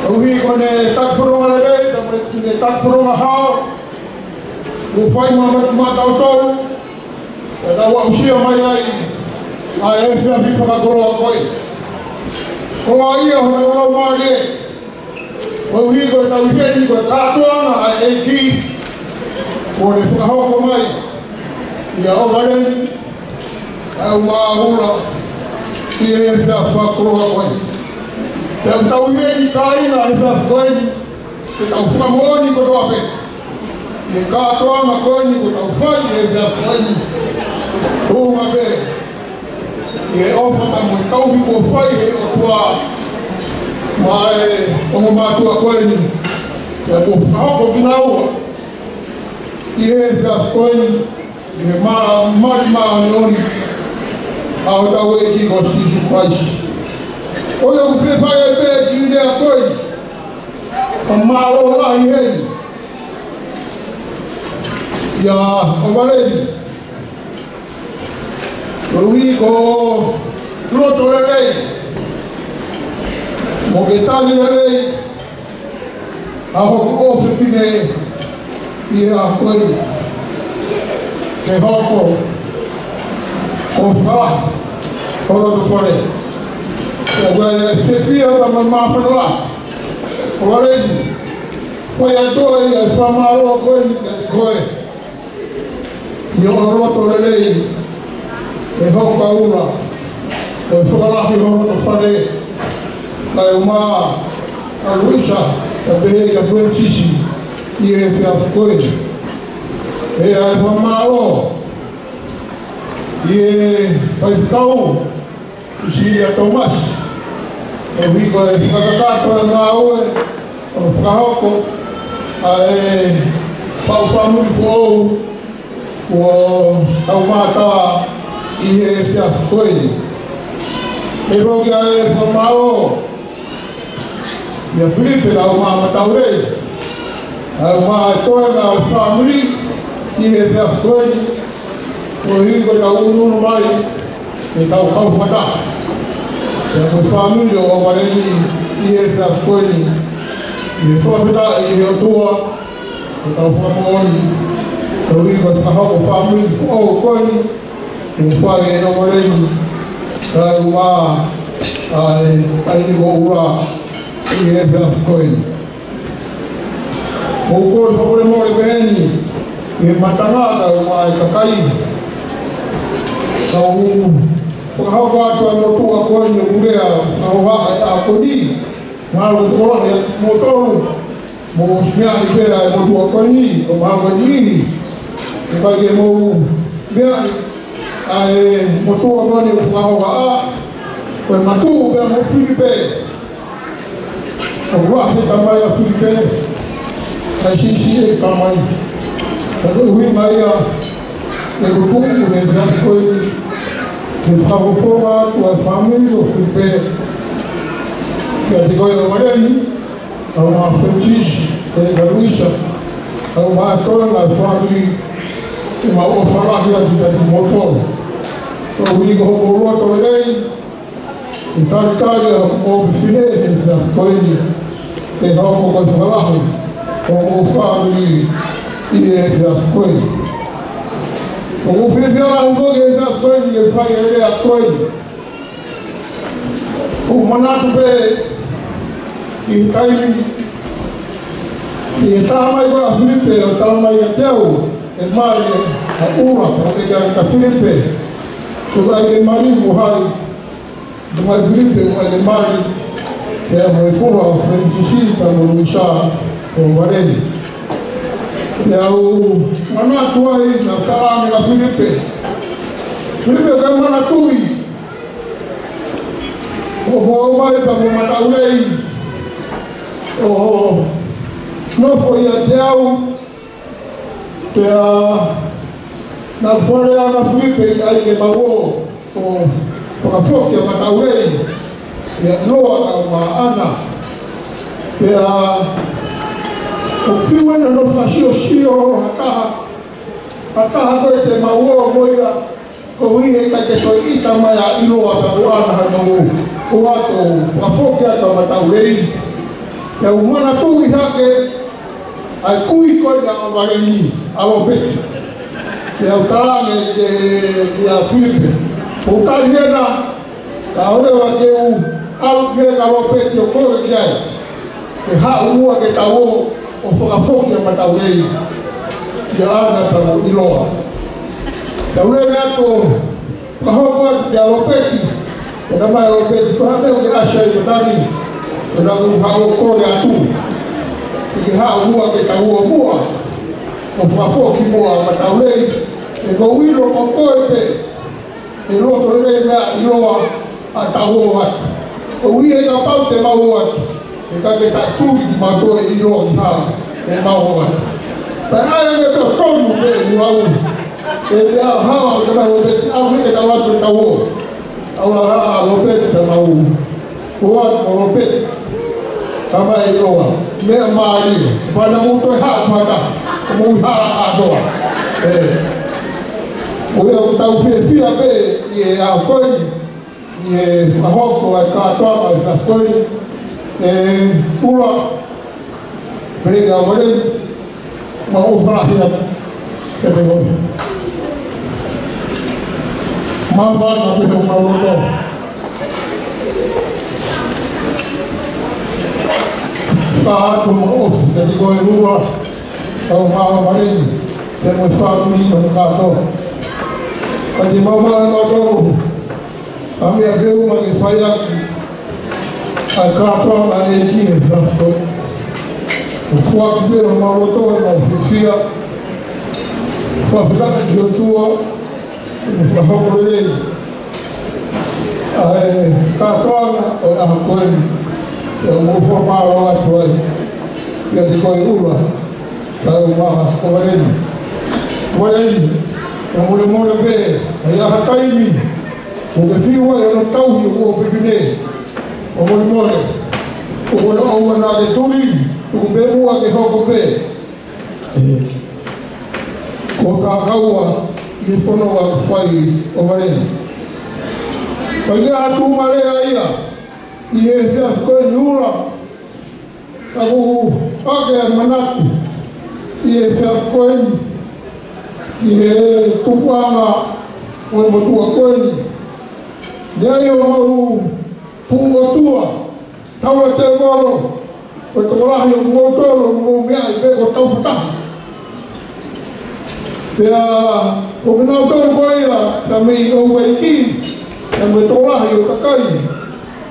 Koeʻuhi ko ʻene taki fononga lelei, pea mo ʻene taki fononga hao, kuo fai maʻa, maʻa, maʻatautolu, ʻo tau aʻusia mai ai ʻa e efiafi fakakoloa ko eni. Ko ia hono laumālie, koeʻuhi ko ʻetau ʻi heni ko e kātoanga ʻa e ʻEiki, kuo ne fakahoko mai kia ʻOvaleni, ʻa e mā ʻUla, ʻi he efiafi fakakoloa ko eni. Pea ʻoku tau ʻi heni kāinga he efiafi ko eni, ke tau fakamoʻoni kotoa pē ʻi he kātoanga ko eni kuo tau fai he efiafi ko eni. Tuʻunga pē ʻi he ʻofa pea mo e tauhi kuo fai ʻe he ʻOtua maʻa e ongo mātuʻa ko eni, pea kuo fakahoko kinaua ʻi he efiafi ko eni, ʻi he mā-, mali māʻoniʻoni ʻa hotau ʻEiki ko Sīsū Kalaisi. Ko ia ʻoku fie fai ai pē e kiʻi lea ko eni, ka mālō lahi heni kia ʻOvaleni, koeʻuhi ko e loto lelei mo e tali lelei ʻa hoku ʻofefine ʻi he ʻaho ko eni, ke hoko ko e fakalahi ho loto fale. Ko e fiefia pea mo e māfana lahi, ʻOvaleni, fai atu ai ʻa e fakamālō ko eni kiate koe ʻi hoʻo loto lelei, ʻe hoko ʻa ʻUla ko e fakalahi ho loto fale, kae ʻumaʻā ʻa Luisa, kae pehē kia Felenisisi ʻi he efiafi ko eni. Pea ʻe fakamālō ki he faifekau Sisilia Tomasi, koeʻuhi ko e fakakakato e ngāue ʻo fakahoko ʻa e paʻu fāmili foʻou kuo tau mātā ʻi he efiafi ko eni. ʻE foki ʻa e fakamālō kia Filipe, ʻa e mā Mataulei, ʻa e mā e toenga ʻo e fāmili ʻi he efiafi ko eni, koeʻuhi ko ʻetau ʻunuʻunu mai ʻetau kau fakataha, pea mo e fāmili ʻo ʻOvaleni ʻi he efiafi ko eni. ʻI he fakafetaʻi ki he ʻOtua, ko e tau fakamoʻoni, koeʻuhi ko e fakahoko fāmili foʻou ko eni, ʻoku fai ʻe ʻOvaleni, kae ʻumaʻā ʻa e taimi ko ʻUla ʻi he efiafi ko eni. ʻOku ou kole fakamolemole pehē ni ki he matangata ʻo e kakai. Ka u fakahoko atu ʻa e motuʻa ko eni ʻoku lea fakahohaʻa ʻi he ʻaho ko eni. Mālō e tokolahi ʻa kimoutolu, mou ʻosi meaʻi pē ʻa e motuʻa ko eni, ʻo mahalo ko e niʻihi ʻoku ʻikai ke mou meaʻi ʻa e motuʻa ko eni ʻoku fakahohaʻa, ko e matuʻu pea mo Filipe. ʻOku lahi e tamai ʻa Filipe, kae siʻisiʻi e tamai. Ka ko e ʻuhinga ia ʻeku tuʻu he efiafi ko eni, ke fakafofonga atu ʻa e fāmili ʻo Filipe kiate koe ʻOvaleni, kae ʻumaʻā Francis, pea mo Luisa, kae ʻumaʻā e toenga e fāmili, ʻemau ʻofa lahi atu kiate kimoutolu. Koeʻuhi ko hoʻomou loto lelei, ʻi he talitali ʻa hoʻomou fefine he efiafi ko eni, ke hoko ko e fakalahi ʻo hoʻomou fāmili ʻi he efiafi ko eni. ʻOku ou fiefia lahi foki he efiafi ko eni ke fai e lea ko eni. ʻOku ou manatu pē ʻi he taimi, ʻi he talamai ko ē ʻa Filipe, ʻo talamai kiate au, ʻe mali ʻa ʻUla, ʻo te kia kia Filipe, ʻoku ʻikai ke mali mo hai, ʻoku ʻikai Filipe, ʻoku ʻikai ke mali, pea mo e foha ʻo Francis pea mo Luisa ʻo ʻOvaleni. Pea u manatu ai naʻa ku talaange kia Filipe, Filipe, ʻikai manatuʻi, ʻoku ʻomai pea mo e mataʻulei ʻo nofo ʻiate au, pea naʻa ku faleʻi ʻa Filipe ʻi ai ke mau ō ʻo fakafoki ʻa e mataʻulei, ʻia ʻIloa kae ʻumaʻā ʻAna. Pea ʻoku fiu ena hono fakasiosio ha taha, ha taha ko ē te mau ō mo ia, koeʻuhi he ʻikai ke toe ʻita mai ʻa ʻIloa pea mo ʻAna, hangē ko ʻeku ō atu ʻo fakafoki atu ʻa e mataʻulei. Pea u manatuʻi hake ʻa e kui ko ē ʻa ʻOvaleni, ʻa Lopeti. Pea u talaange kia, kia Filipe, ʻoku tali ena, ka ʻoua leva ke u ʻalu ki ai kia Lopeti ʻo kole ki ai, ke haʻu muʻa ke tau ō ʻo fakafoki ʻa e mataʻulei, ʻia ʻAna pea mo ʻIloa. Tau lele atu ʻo fakahoko atu kia Lopeti, ʻe talamai ʻe Lopeti, ko e hā e meʻa ʻoku ke ʻasi ai, Matani? Pea naʻa ku haʻu ʻo kole atu ke ke haʻu muʻa ke tau ō muʻa ʻo fakafoki muʻa ʻa e mataʻulei, he ʻoku ou ʻilo ko koe pē ʻe loto lelei meia ʻIloa ʻa ʻetau ō atu. Koeʻuhi he kapau te mau ō atu, ʻe ʻikai ke taʻetui kimautolu ʻe ʻIloa ki ha ʻemau ō atu. Pea ʻai ange totonu pē ʻeku lau. ʻE pea hala ʻo te mau ō pē, ʻalu ke tau ō atu ʻetau ō. ʻAlu ʻa Lopeti pea mau ō atu mo Lopeti, talamai ʻe ʻIloa, meʻa mālie, pea naʻa mou toe haʻu pē, ka mou hala kātoa. ʻE, ko ia ʻoku tau fiefia pē ʻi he ʻaho ko eni, ʻi he fakahoko ʻa e kātoanga ʻo e efiafi ko eni, ʻe ʻUla, pea mo ʻOvaleni, mau ʻofa lahi atu kiate koe. Māfana pē homau loto. Fakahoko homau ʻofa kiate koe ʻUla, kae ʻumaʻā ʻOvaleni, pea mo e fāmili hono kātoa. Ka te mau maʻu ʻe mautolu ʻa e meʻa ke ʻuma ke fai ʻaki ʻa e kātoanga ʻa e ʻEiki he efiafi ko eni. ʻOku foaki pē homau loto, ʻemau fiefia. Fakafetaʻi ki he ʻOtua, ʻi hono fakahoko lelei ʻa e kātoanga ʻo e ʻaho ko eni. Pea ʻoku ou fakamālō atu ai kiate koe ʻUla, kae ʻumaʻā ʻOvaleni. ʻOvaleni, fakamolemole pē, ʻi ha taimi ʻoku ke fiu ai hono tauhi hoʻo fefine, fakamolemole. ʻOua naʻa ke tuli, tuku pē muʻa ke hoko pē. ʻE, ko e kākau ʻi he fononga ʻoku fai ʻe ʻOvaleni. Pea ʻi ai ha tuʻunga lea ia ʻi he efiafi ko eni ʻUla, Ka ʻoku ou ʻohake ʻa e manatu ʻi he efiafi ko eni ki he tupuʻanga ʻo e motuʻa ko eni. Naʻe ʻi ai ʻa e fuʻu ʻotua, taua tēvolo, ko e tokolahi ʻo moutolu ʻoku mou meaʻi pē ko Taufatahi. Pea ko kinautolu ko ia, naʻe mei ʻOueiki, naʻe mei tokolahi ʻo e kakai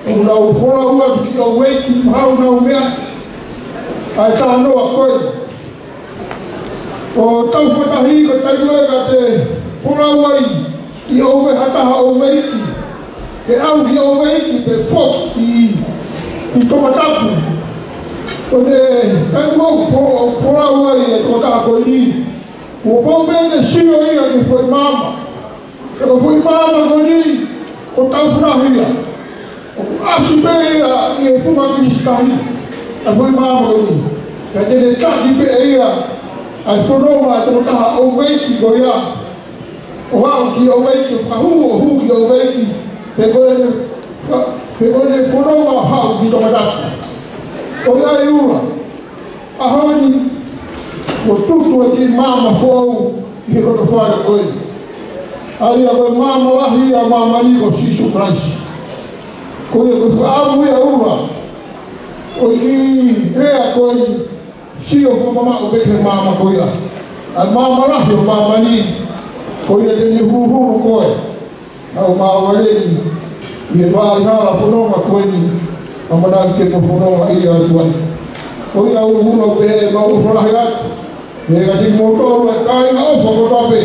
ʻoku nau folau atu ki ʻOueiki, mahalo nau meaʻi ʻa e talanoa ko ē. Ko Taufatahi ko e taimi ko ē ka te folau ai ʻi ʻOueiki, ha taha ʻOueiki, ke ʻalu ki ʻOueiki pe foki ki, ki Tongatapu. Ko e taimi ko ē fo-, folau ai e tokotaha ko eni, kuo pau pē ke sio ia ki he foʻi maama. Ka ko e foʻi maama ko eni, ko Taufatahi ia. ʻOku ʻasi pē ia ʻi he funga kilisitahi, ʻa e foʻi maama ko eni. Ka te ne taki pē ia ʻa e fononga ʻa e tokotaha ʻOueiki ko ia, ʻo aʻu ki ʻOueiki, ʻo fakahū, ʻo hū ki ʻOueiki, pe ko ʻene fa-, pe ko ʻene fononga ʻo haʻu ki Tongatapu. ʻOku ʻi ai e ʻuhinga. ʻAho ni, kuo tutu e kiʻi maama foʻou ʻi he kotofale ko ē. ʻA ia ko e maama lahi ʻa māmani ko Sīsū Kalaisi. Ko ia ko e fakaʻamu ia ʻo e ʻuhinga ʻo e kiʻi lea ko eni, sio fakamamaʻu pē ki he maama ko ia. ʻA e maama lahi ʻo māmani, ko ia te ne huluhulu koe. ʻOku mau ʻamanaki ʻi he vaʻa hala fononga ko eni, ʻamanaki ke mo fononga ʻi he ʻOtua. Ko ia ʻoku ou ʻuhinga pē ʻemau ʻofa lahi atu. Pea kiate kimoutolu ʻa e kāinga ʻofa kotoa pē.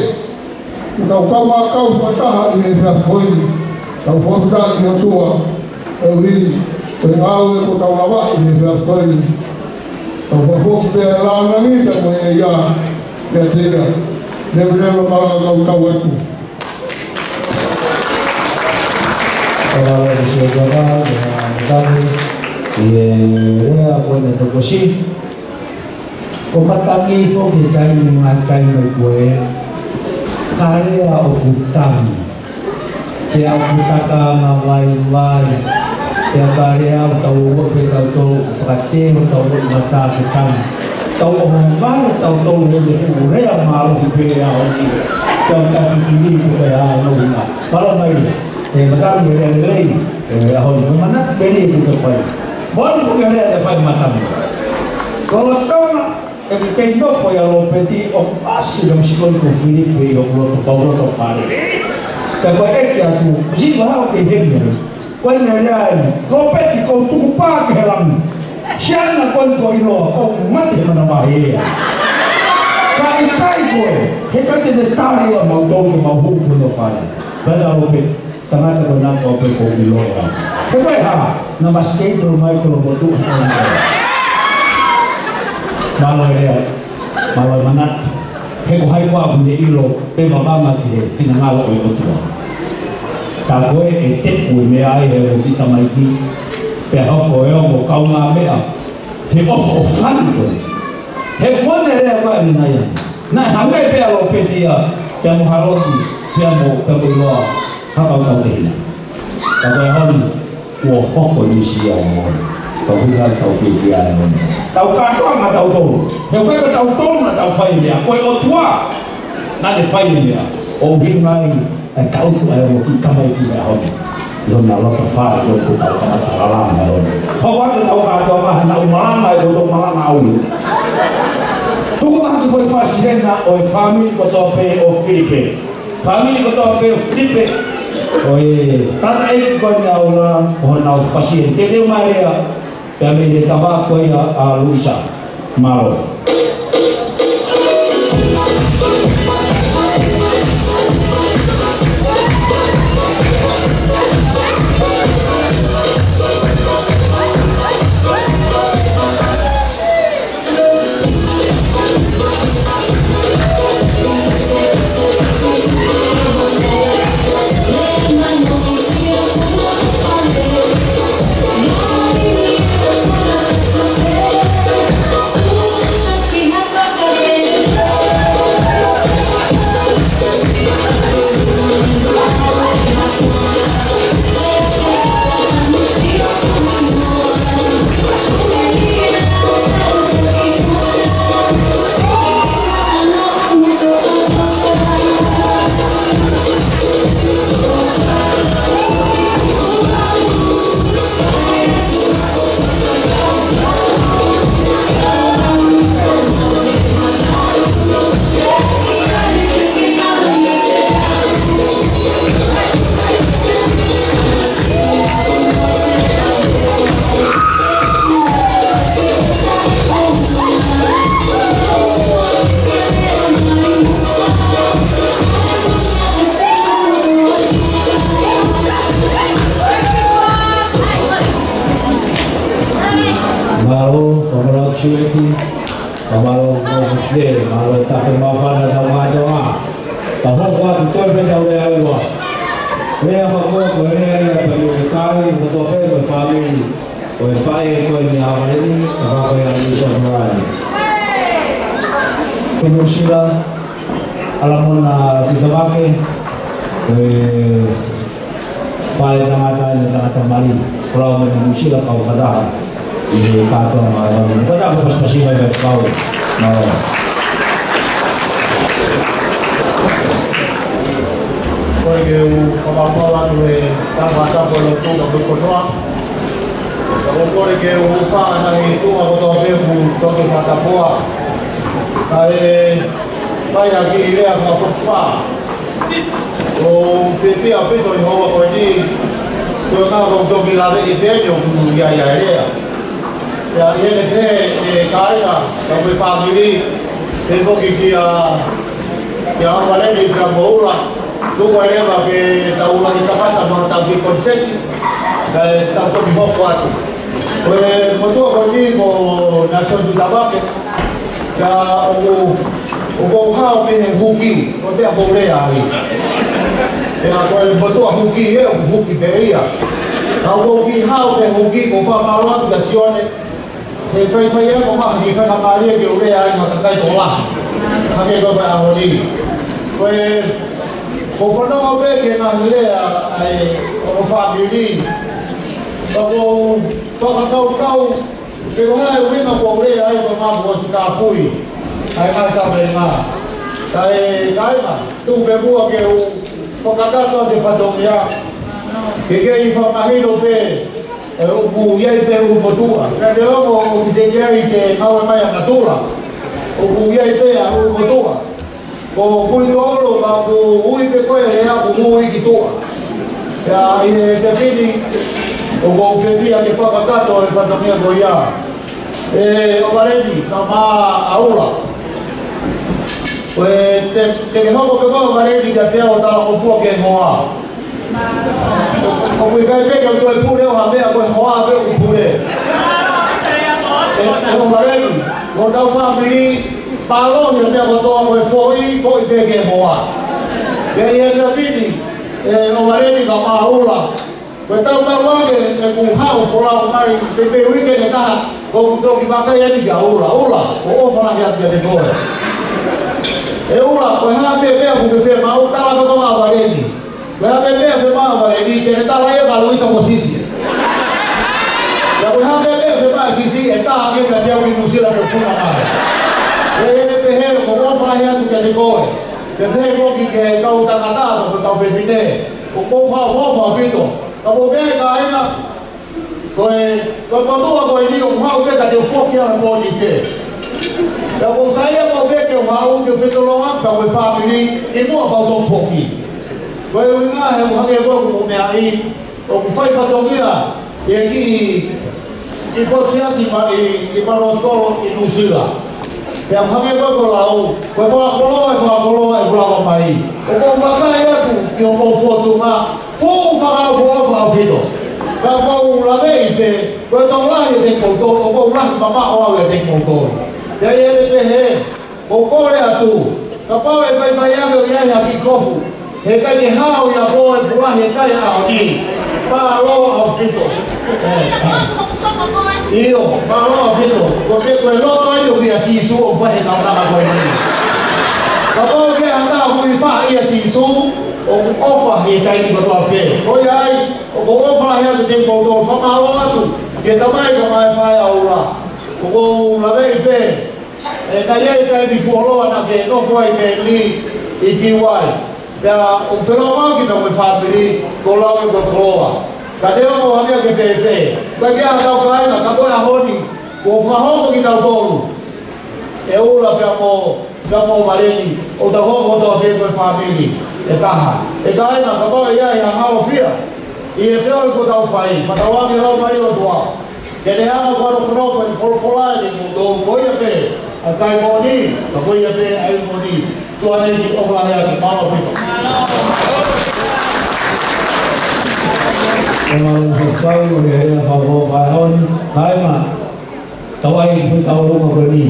Ke tau kaungā kau fakataha ʻi he efiafi ko eni. Tau fakafetaʻi ki he ʻOtua. ʻOku ʻi ai e ngāue kuo tau lavaʻi ʻi he efiafi ko eni. Tau fakafoki pē ʻa e lāngilangi pea mo e ʻea kiate ia. Leveleva malanga kau tau atu. Tau ala ki he sio kava, ʻa e matangi, ʻi he lea ko eni tokosiʻi. Ko e matangi foki taimi mai taimi ko ē, ka lea ʻoku tangi. Pea ʻoku taka anga vaivai. Pea ka lea ʻoku tau ō pē tautolu, fakateo, tau ō mata ke tangi. Tau ō mai tautolu ʻo ne fuʻu lea mālohi pē ʻaho ni. Tau taki kini ko e ʻaho ni. Mālō mai, ʻe matangi lea lelei, ʻe ʻaho ni, manatu pē ni ʻoku te fai. Moʻoni ko e lea te fai matangi. Ko e tonga, ʻe kei nofo ia Lopeti ʻo ʻasi ʻa e musikoni ko Filipe ʻi hoku loto, kau loto pale. Pea ko e ʻeke atu, siʻi vaha ʻo kei heni ai. Ko e ʻene lea eni, Lopeti ko e tukupā ki he langi. Siana ko eni ko ʻiloa, ko e mate he manavahē ia. Ka ʻikai ko ē, he ka te te tali ʻa mautolu ke mau hū ki hono fale. Pea Lopeti. Tangata ko ena ko pe ko ʻiloa. He ko e hā, naʻa ma skate mai ko lo motu. Mālō e lea, mālō e manatu. He ko hai koā ʻoku ne ʻilo, pe mavanga ki he finangalo ʻo e ʻOtua. Tā ko ē ʻe tepu e meʻa ai he ʻoku ki tamaiki, pea hoko e ongo kaungāmeʻa, he ʻofa ʻofa ni ko ē. He ko ʻene lea ko eni naʻe. Naʻe hangē pē ʻa Lopeti ia, pea mo Haloki, pea mo, pea mo ʻiloa. Haka o tau tehina. Ka ko e ʻaho ni, kuo hoko ni sia o. Tau fika tau fiki ai o. Tau kātoa ma tau tolu. He ko e ka tau tolu na tau fai meʻa. Ko e ʻOtua. Naʻa ne fai meʻa. ʻO hinga ai, ʻa e tau tu ai o ki kamai ki meʻa ʻaho ni. ʻI hona loto fale ko e ku tau kamata lala meʻa ʻaho ni. Hoko atu tau kātoa ma hana umalanga e ko tau malanga au. Tuku ma ki foʻi fasi hena ʻo e fāmili kotoa pē ʻo Filipe. Fāmili kotoa pē ʻo Filipe, ʻo e tata ʻeiki ko eni ʻa ʻOla, ʻo honau fasi eni. Ke teu mai lea, pea mei he tama ko ia ʻa Luisa. Mālō. Sueti, ka mālō mo e, mālō e tafe māfana ʻetau mātuʻa. Ka hoko atu, toe pē ʻetau lea ʻa e ua. Lea fakakoloa ko e lea ia pea mo e kai, mo e tope, mo e fāmili. Ko e faʻē ko eni ʻa ʻAvaleni, ka ko e ʻa Nuʻusila. Ko Nuʻusila, ʻAlamona Tuʻitāmaki, ko e faʻē tangata ʻi he tangata mali, ko lau mei Nuʻusila kau fakataha ʻi he kātoa mātuʻa. Ko e taha pasipasi mai mai kau. Mālō. Ko e ke u fakapapau atu e tangata ko e lotu ka ko e kotoa. Ka ko e ke u faʻa nahi tuʻa kotoa pē kuo toki fakatapoa. Ka e fai ha kiʻi lea fakafokifā. ʻOku ou fiefia ʻaupito ʻi he houa ko eni, ko e ka ʻoku ou toki lave ʻi he peni ʻoku ʻi ai ʻa e lea. Pea ʻi heʻene pē ʻe kāinga, ka ko e fāmili, pehē foki kia, kia ʻAvaleni pea mo ʻUla, tuku ai leva ke tau ʻuluaki kamata mo ʻetau kiʻi koniseti, kae tau toki hoko atu. Ko e motuʻa ko eni ko Nelson Tuʻitāmaki, ka ʻoku, ʻoku ou hao mei he huki, ko e meʻa ʻoku ou lea ai. Pea ko e motuʻa huki ē, ʻoku huki pē ia. Ka ʻoku ou kiʻi hao mei he huki, ʻoku ou fakamālō atu kia Sione, he faifai ē ko e maha kiʻi faingamālie ke u lea ai mo e kakai tokolahi. Hangē ko e ʻaho ni. Ko e, ʻoku ou fanongo pē ki he ngaahi lea ʻa e, ʻo e fāmili. Ka ʻoku ou fakakaukau, ke ʻoua ʻe ʻuhinga ʻoku ou lea ai ko e maha kuo ʻosi kāpui ʻa e ngaahi kavenga. Kae, kāinga, tuku pē muʻa ke u fakakakato atu e fatongia. Ke kei fakamahino pē, ē, ʻoku ʻi ai pē ʻū motuʻa. Ka te ongo ʻoku teʻeki ai ke ngāue mai ʻa natula. ʻOku ʻi ai pē ʻa e ʻū motuʻa. Ko Kuitolo, ka ʻoku ui pē ko e lea ʻoku ui ki tuʻa. Pea ʻi he efiafi ni, ʻoku ou fiefia ke fakakakato e fatongia ko ia. ʻE ʻAvaleni, kae ʻumaʻā ʻa ʻUla. Ko e te, te ke hoko pē koe ʻAvaleni kiate au ʻo talangofua ki he hoa. ʻOku ʻikai pē ke u toe pule ʻo ha meʻa, ko e hoa pē ʻoku pule. ʻE, ʻe ʻAvaleni, ko hotau fāmili, mālohi e meʻa kotoa, ko e foʻi, foʻi pē ki he hoa. Pea ʻi he efiafi ni, ʻe ʻAvaleni kae ʻumaʻā ʻa ʻUla. Ko ʻetau maʻu ange ʻeku haʻu ʻo folau mai, pea pē uike ʻe taha, ʻoku toki vakai eni kia ʻUla, ʻUla, ʻoku ou ʻofa lahi atu kiate koe. ʻE ʻUla, ko e hā pē meʻa ʻoku ke fiemaʻu, tala pē koe ʻa ʻAvaleni. Ko e hā pē meʻa fiemaʻu ʻa ʻAvaleni, te ne tala ia kia Luisa mo Sisi. Pea ko e hā pē meʻa fiemaʻu ʻa Sisi, ʻe tā ange kiate au ʻi Nuʻusila ke u puna mai. ʻE, ʻe pehē, ʻoku ou ʻofa lahi atu kiate koe. Pea pehē foki ki he kau tangata, ko e kau fefine. ʻOku ou fakaʻofoʻofa ʻaupito. Ka ʻoku ou pehē kāinga, ko e, ko e motuʻa ko eni ʻoku ou haʻu pē ka te u foki ʻa e pōnite. Pea ʻoku ou saiʻia maʻu pē ke u haʻu ke u fetuʻutaki pea mo e fāmili, ʻi muʻa pea u toki foki. Ko e ʻuhinga he ʻoku hangē ko ʻeku meʻa ʻi, ʻoku fai fatongia ʻi he kiʻi, kiʻi potu siasi mai ʻi, ʻi Manuasikolo ʻi Nuʻusila. Pea ʻoku hangē ko ʻeku lau, ko e fakakoloa, e fakakoloa ʻeku lava mai. ʻOku ou vakai atu ki hoʻomou fōtunga, fuʻu fakaʻofoʻofa ʻaupito. Ka ʻoku ou laveʻi pē, ko e tokolahi ʻiate kimoutolu, ʻoku ou lahi mamaʻo au ʻiate kimoutolu. Pea ʻi heʻene pehē, ʻoku ou kole atu, kapau ʻe faifai ange ʻo ʻi ai ha kiʻi kofu, heʻikai ke hao ia pō e pulahi e kai ʻaho ni. Mālō ʻaupito. ʻIo, mālō ʻaupito. Ko e, ko e loto eni ʻoku ʻia Sīsū ʻoku fai he kaunanga ko eni. Kapau ʻoku ʻi ai ha taha ʻoku ʻi faʻa ʻia Sīsū, ʻoku ʻofa he taimi kotoa pē. Ko ia ai, ʻoku ou ʻofa lahi atu kiate kimoutolu, fakamālō atu ki he tamai kae ʻumaʻā e faʻē ʻa ʻUla. ʻOku ou laveʻi pē, ʻe, naʻe ʻi ai e taimi fuoloa naʻa ke nofo ai pē ni ʻi Kiuai. Pea ʻoku felōngoaki pē mo e fāmili, ko e lau ʻeku koloa. Ka te u ʻoange ke fēfē. Ka ke ʻa kau kāinga, ka ko e ʻaho ni, kuo fakahoko kitautolu. ʻE ʻUla pea mo, pea mo ʻAvaleni, ʻo tau hoko kotoa pē ko e fāmili ʻe taha. ʻE kāinga, kapau ʻe ʻi ai ha haofia ʻi he feohi kuo tau fai, fakatauange lau mai ʻOtua. Ke ne hanga ʻo fanofanofo e folofola ʻiate kimoutolu, ko ia pē ʻa e kai moʻoni, ka ko ia pē ʻa e moʻoni. Tuʻa ʻeni, ʻofa lahi atu, mālō ʻaupito. Mālō ʻaupito, ʻe, ʻe, fakaʻofoʻofa ʻaupito. Kāinga. Tau ʻai ki he taulunga ko eni.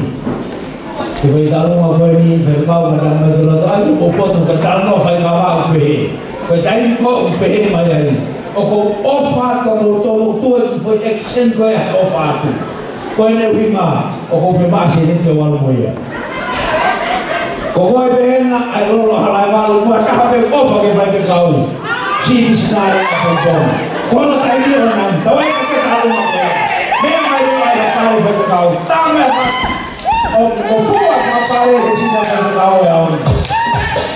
Ki he taulunga ko eni, Faifekau, ka tau mai ki loto ai, ʻoku poto ka tau nofo ai ka vau pehē. Ko e taimi ko ē ʻoku pehē mai ai, ʻoku ou ʻofa atu kia moutolu, tuʻu e kiʻi foʻi action ko ē ʻoku ou ʻofa atu. Ko ʻene ʻuhinga, ʻoku ou fiemaʻu seniti ʻe valu mo ia. Ko koe pē ena ʻa e lolo hala ʻe valu, mo e taha pē ʻofa ki he Faifekau. Sini sinai a pompom. Ko hono taimi ʻoʻona, tau ʻai ke tau ma ko. Meʻa mai leva ʻa e pale Faifekau. Tame a. ʻO, ʻo fua ka pale he sina Faifekau ʻe au.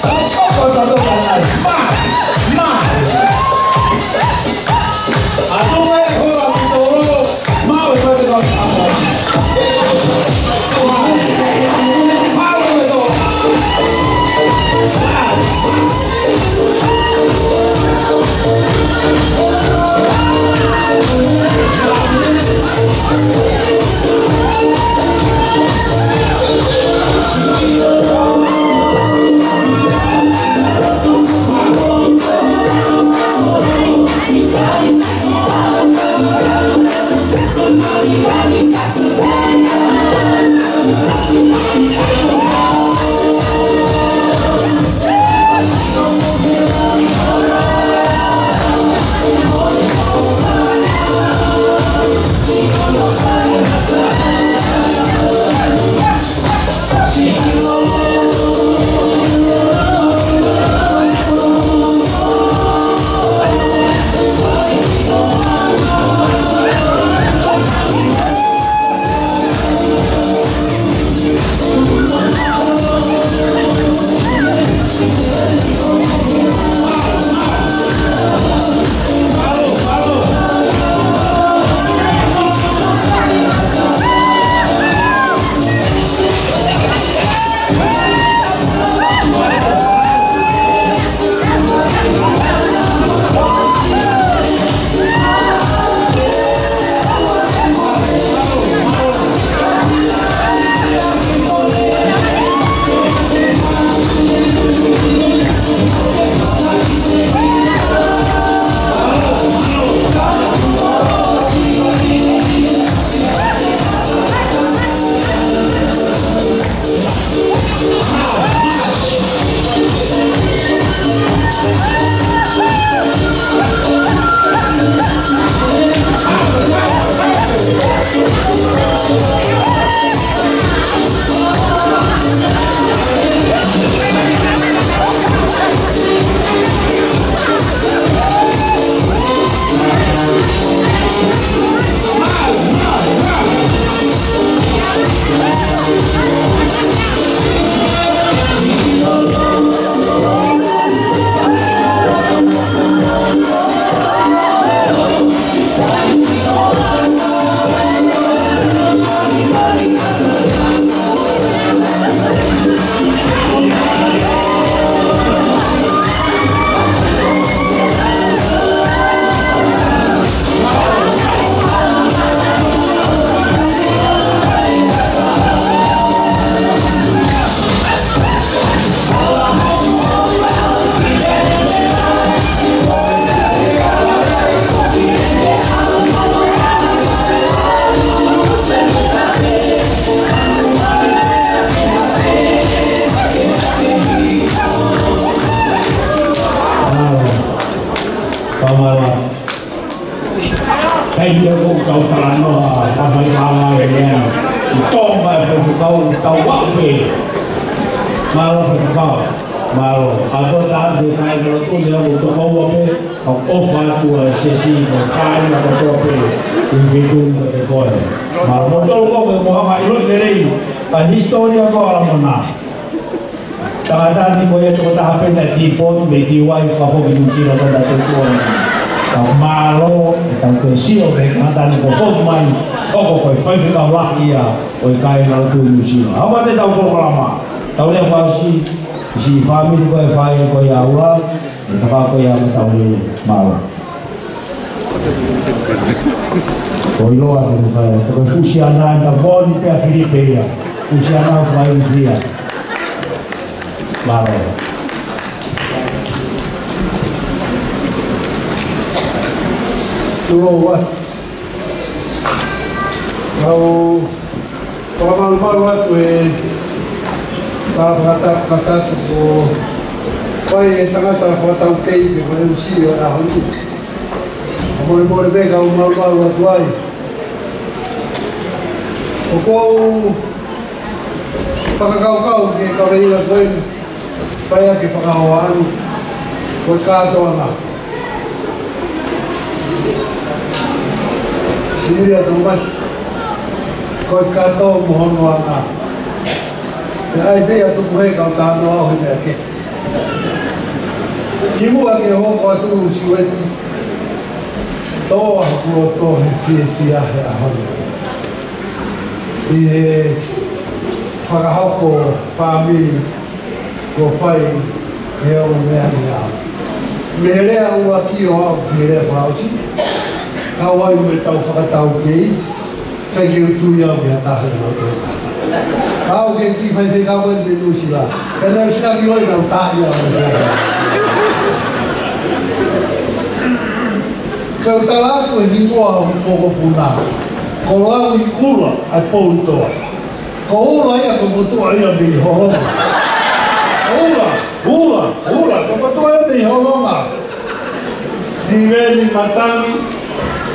ʻO, ʻo, ʻo, ʻo, ʻo, ʻo, ma, ma. A tu mai ko a tu tolo. Pamala. Kai ia ko kau talanoa, ka fai pala e lea. Tō mai Faifekau, tau waʻu pē. Mālō Faifekau. Mālō. A ko tā te kai kalo tū lea ko tō kau waʻu pē. Kau ʻofa atu ʻa e sesi, ko kai na ko tō pē. I fitu ka te koe. Mālō. Mo tō ko ke mo hama ilo lelei. A hisitōlia ko ʻAlamona. Tangata ni ko ia tokotaha pē naʻe tipoti mei Tiuai ka foki Nuʻusila ka ta te tuʻa ni. Ka mālō, ʻetau toe sio mei he tangata ni ko foki mai, ʻo ko ko e faifekau lahi ia ʻo e kāinga lotu ʻi Nuʻusila. Hau atu ʻetau polokalama, tau lea fasi, siʻi fāmili ko e fai ko ia ula, ʻe taka ko ia mo tau lele, mālō. Ko iloa ni mo fai, ko e fusi ana ʻi ka voni pea Filipe ia, fusi ana ʻo fai ia. Mālō. Tulo ua. Mau Fakamalumalu atu e tala fakatapu, fakatapu ko fai e tangata fakataukei pe ko e M C ʻo e ʻaho ni. Ka molemole pē kau malumalu atu ai. ʻOku ou fakakaukau ki he kaveinga ko eni, fai ʻaki e fakahohaʻa ni, ko e kātoanga. Similia Thomas, ko e kātoa mo hono anga. Pea ʻai pē ia tuku he kau tānoa ʻo he meʻa kehe. Kimuʻa ke hoko atu Siueti, toʻo ʻa hoku loto he fiefia he ʻaho ni ʻi he fakahoko fāmili kuo fai he ongo meʻa ni. Mei he lea ʻuluaki ʻo aʻu ki he lea fakaʻosi, kau ai mo ʻetau fakataukei, ʻikai ke u tui au ki ha taha ʻi loto. Ka ʻoku ke kiʻi faifekau ko eni mei Nuʻusila. Ka Nuʻusila ki loi nau taʻi au. Kau tala atu e hingoa ʻo hoku mokopuna, ko Lauiʻula ʻa e Pouitoa. Ko Ula ia ko e motuʻa ia mei Holonga. Ula, Ula, Ula, ko e motuʻa ia mei Holonga. Ni veni matangi,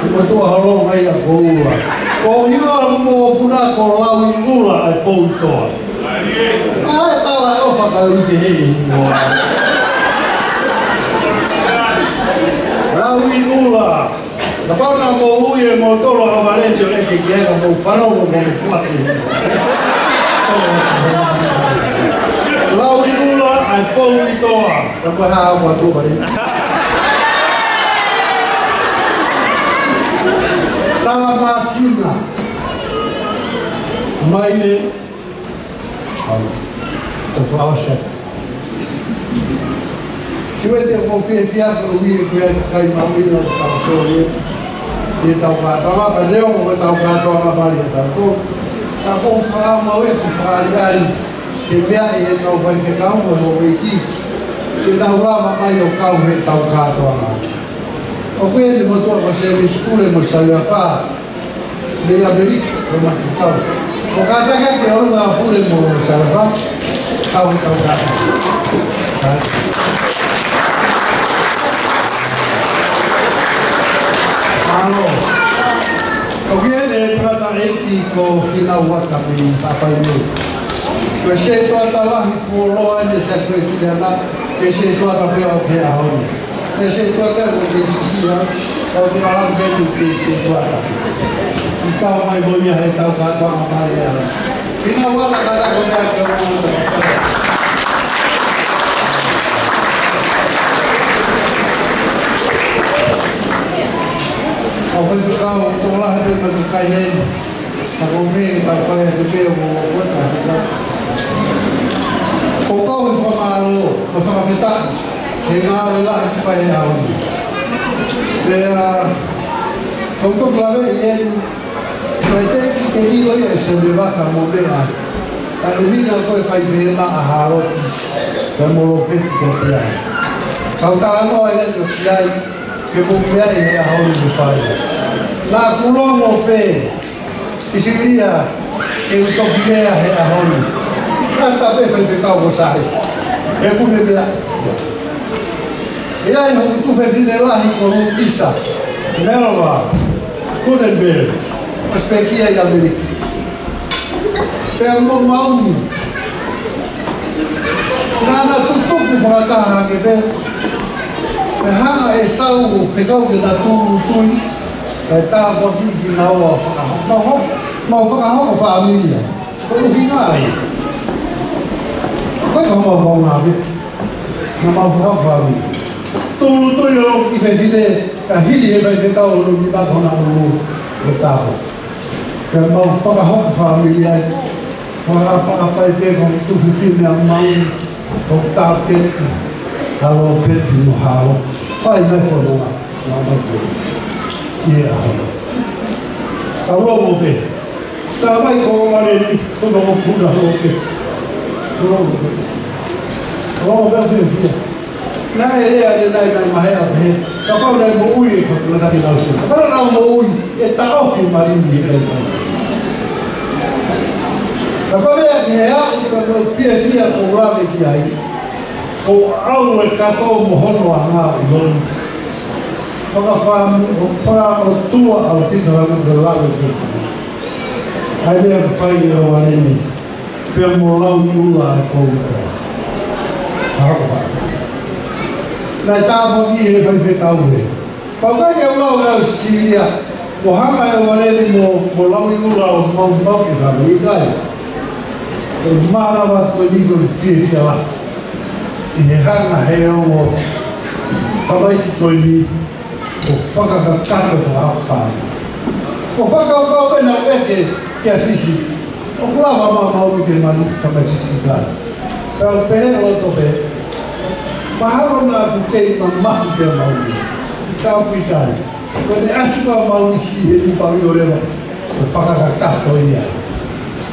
ko e motuʻa Holonga ia ko Ula. Ko e hingoa ʻo hoku mokopuna ko Lauiʻula ʻa e Pouitoa. ʻAi, tala ʻo fakaʻuli ke he hingoa. Lauiʻula. Kapau naʻa mou ui e mou tolo a valeti ʻo ʻeke ki ai ka mou fanongo mo mou puaki. Lauiʻula ʻa e Pouitoa. Ka ko e hā au atu valeti. Tala māsina. Mai ne. Au. Tau fakaʻosi atu. Siueti, ʻoku ou fiefia ko e ui ʻe koe ʻa e kakai mahuʻinga ʻo e Tausolie. ʻI heʻetau kātoanga, pea neongo ko ʻetau kātoanga mali ʻa tautolu, ka ʻoku ou fakamālō ʻeku fakaʻaliʻali ke meaʻi ʻe he kau faifekau mo e houʻeiki ke nau lava mai ʻo kau heʻetau kātoanga. ʻOku ʻi ai e motuʻa ko Sēmisi Pule mo Saiafa mei ʻAmelika, ko Makikau. Ko kātaki ke ʻolunga Pule mo Saiafa, kau he kau kātaki. Mālō. ʻOku ʻi ai e tangataʻeiki ko Finau Vaka mei Papaʻi Niu. Ko e setuata lahi fuoloa ʻene setuata, ko e setuata pē ʻo e ʻaho ni. Ko e setuata ko e setuata, ko e setuata. ʻIkai mai mo ia heʻetau kātoanga mali ʻa. Finau Vaka, kātaki ko e meʻa ke o. ʻO fai pē kau tokolahi pē mo e kakai heni. Ka ko e meʻa ʻoku fai atu pē ʻo mo ko e ka. ʻOku ou fakamālō, mo fakafetaʻi, he ngāue lahi kuo fai he ʻaho ni. Pea, ʻoku ou toki lave ʻi heni, ʻikai te u kiʻi ʻilo ia ʻe Sēmisi Vaka mo meʻa. Ka ʻuhinga ko e fai pē maʻa Hāloti, pea mo Lopeti ka tia. Kau talanoa ʻi heni ʻo ki ai, ke mou meaʻi he ʻaho ni ke fai. Naʻa ku longo pē, ʻi Similia, ke u toki lea he ʻaho ni. Naʻa ta pē faifekau ko Sālesi. He ku me meaʻi. ʻE ʻi ai hoku tuofefine lahi ko Lutisa Melva Kutenbeli, ʻosi pekia ʻi ʻAmelika. Pea mo Maumi. Naʻa na tutuku fakataha hake pē. Pea hanga ʻe Sau ʻo fekau ke na tūʻulutui. Kae tāpuakiʻi kinaua ʻo fakahoko. Mau ho-, mau fakahoko fāmili ai. Ko e ʻuhinga ia. Ko e ka mau mau ngāue. Naʻa mau fakahoko fāmili. Tūʻulutui ʻo kiʻi fefine, ka hili he faifekau ʻo nau ni maka hona ʻulu. Ko e tāpuaki. Pea mau fakahoko fāmili ai. Faka-, fakaʻapaʻapa pē ko e tuofefine ʻa Maumi, ko Tāketi, ka Lopeti mo Hāloti. Fai mai ko nonga, nonga mai ko. ʻI he ʻaho. Ka lomo pē. Ka mai ko Maleni, ko nonga puna lope. Ko lomo pē. Lomo pē fiefia. Naʻe lea ʻanenai, naʻe maheʻa pē. Kapau naʻe moʻui e kau tangata ke nau sio. Kapau naʻe moʻui, ʻe taʻofi Malini e kai. Ka ko e meʻa ki he aʻu ka ko e fiefia ʻoku ou lave ki ai, ʻoku ʻalu e kato mo hono anga ʻi loto. Fakafāmili, fakaʻotua ʻaupito ʻa e meʻa ʻoku ou lave ki ai. ʻA e meʻa ʻoku fai ʻe Lavale ni, pea mo Lauiʻula ʻa e Koutoa. Hauha. Naʻe tāpuaki he faifekau he. Pau kai ke lau lau Sisilia, ʻo hanga ʻe Lavale ni mo, mo Lauiʻula ʻo maumau ke fāmili kai. ʻO mānava ko eni ko e fiefia lahi. ʻI he hanga he ongo tamaiki ko eni, ʻo fakakakato fakafāmili. ʻO fakakaukau pē naʻe ʻeke kia Sisi. ʻOku lava maumau ke mali ka mai Sisi kai. Pea u pehē ʻo loto pē. Mahalo naʻa ku kei mamahi pē maumau. Ka u pītai. Ko ʻene ʻasi pē maumau Sisi he ni pau ʻi ʻoleva. ʻO fakakakato ia.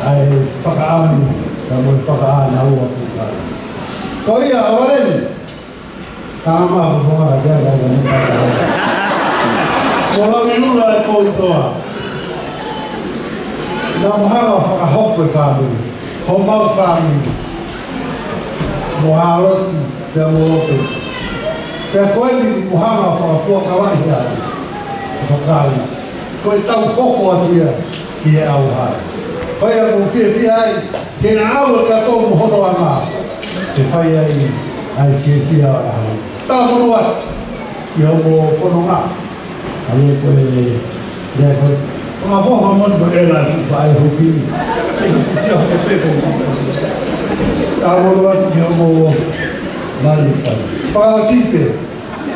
ʻA e fakaʻamu. Ka mo e fakaʻānaua ku kai. Ko ia Lavale ni. Ka ma ko fonga ka kia ka ka ni ka ka. Ko Lauiʻula ʻa e Koutoa. Naʻa mo hanga fakahoko e fāmili. Homau fāmili. Mo Hāloti, pea mo Lope. Pea ko eni mo hanga fakafuakavaʻi ia. Fakai. Ko e tau hoko atu ia ki he ʻauhā. Ko ia ʻoku ou fiefia ai, ke na ʻalu e kato mo hono anga. Ke fai ai, ʻa e fiefia ʻa e ʻauhā. Tāmonu atu, ʻi hoʻomo fononga. ʻA ia ko e, ia ko e, ʻa mo ha moni ko e la si fai hoki. Sai ko si tia ko e pepe. Tāmonu atu, ʻi hoʻomo mali kai. Fakaʻosi pē,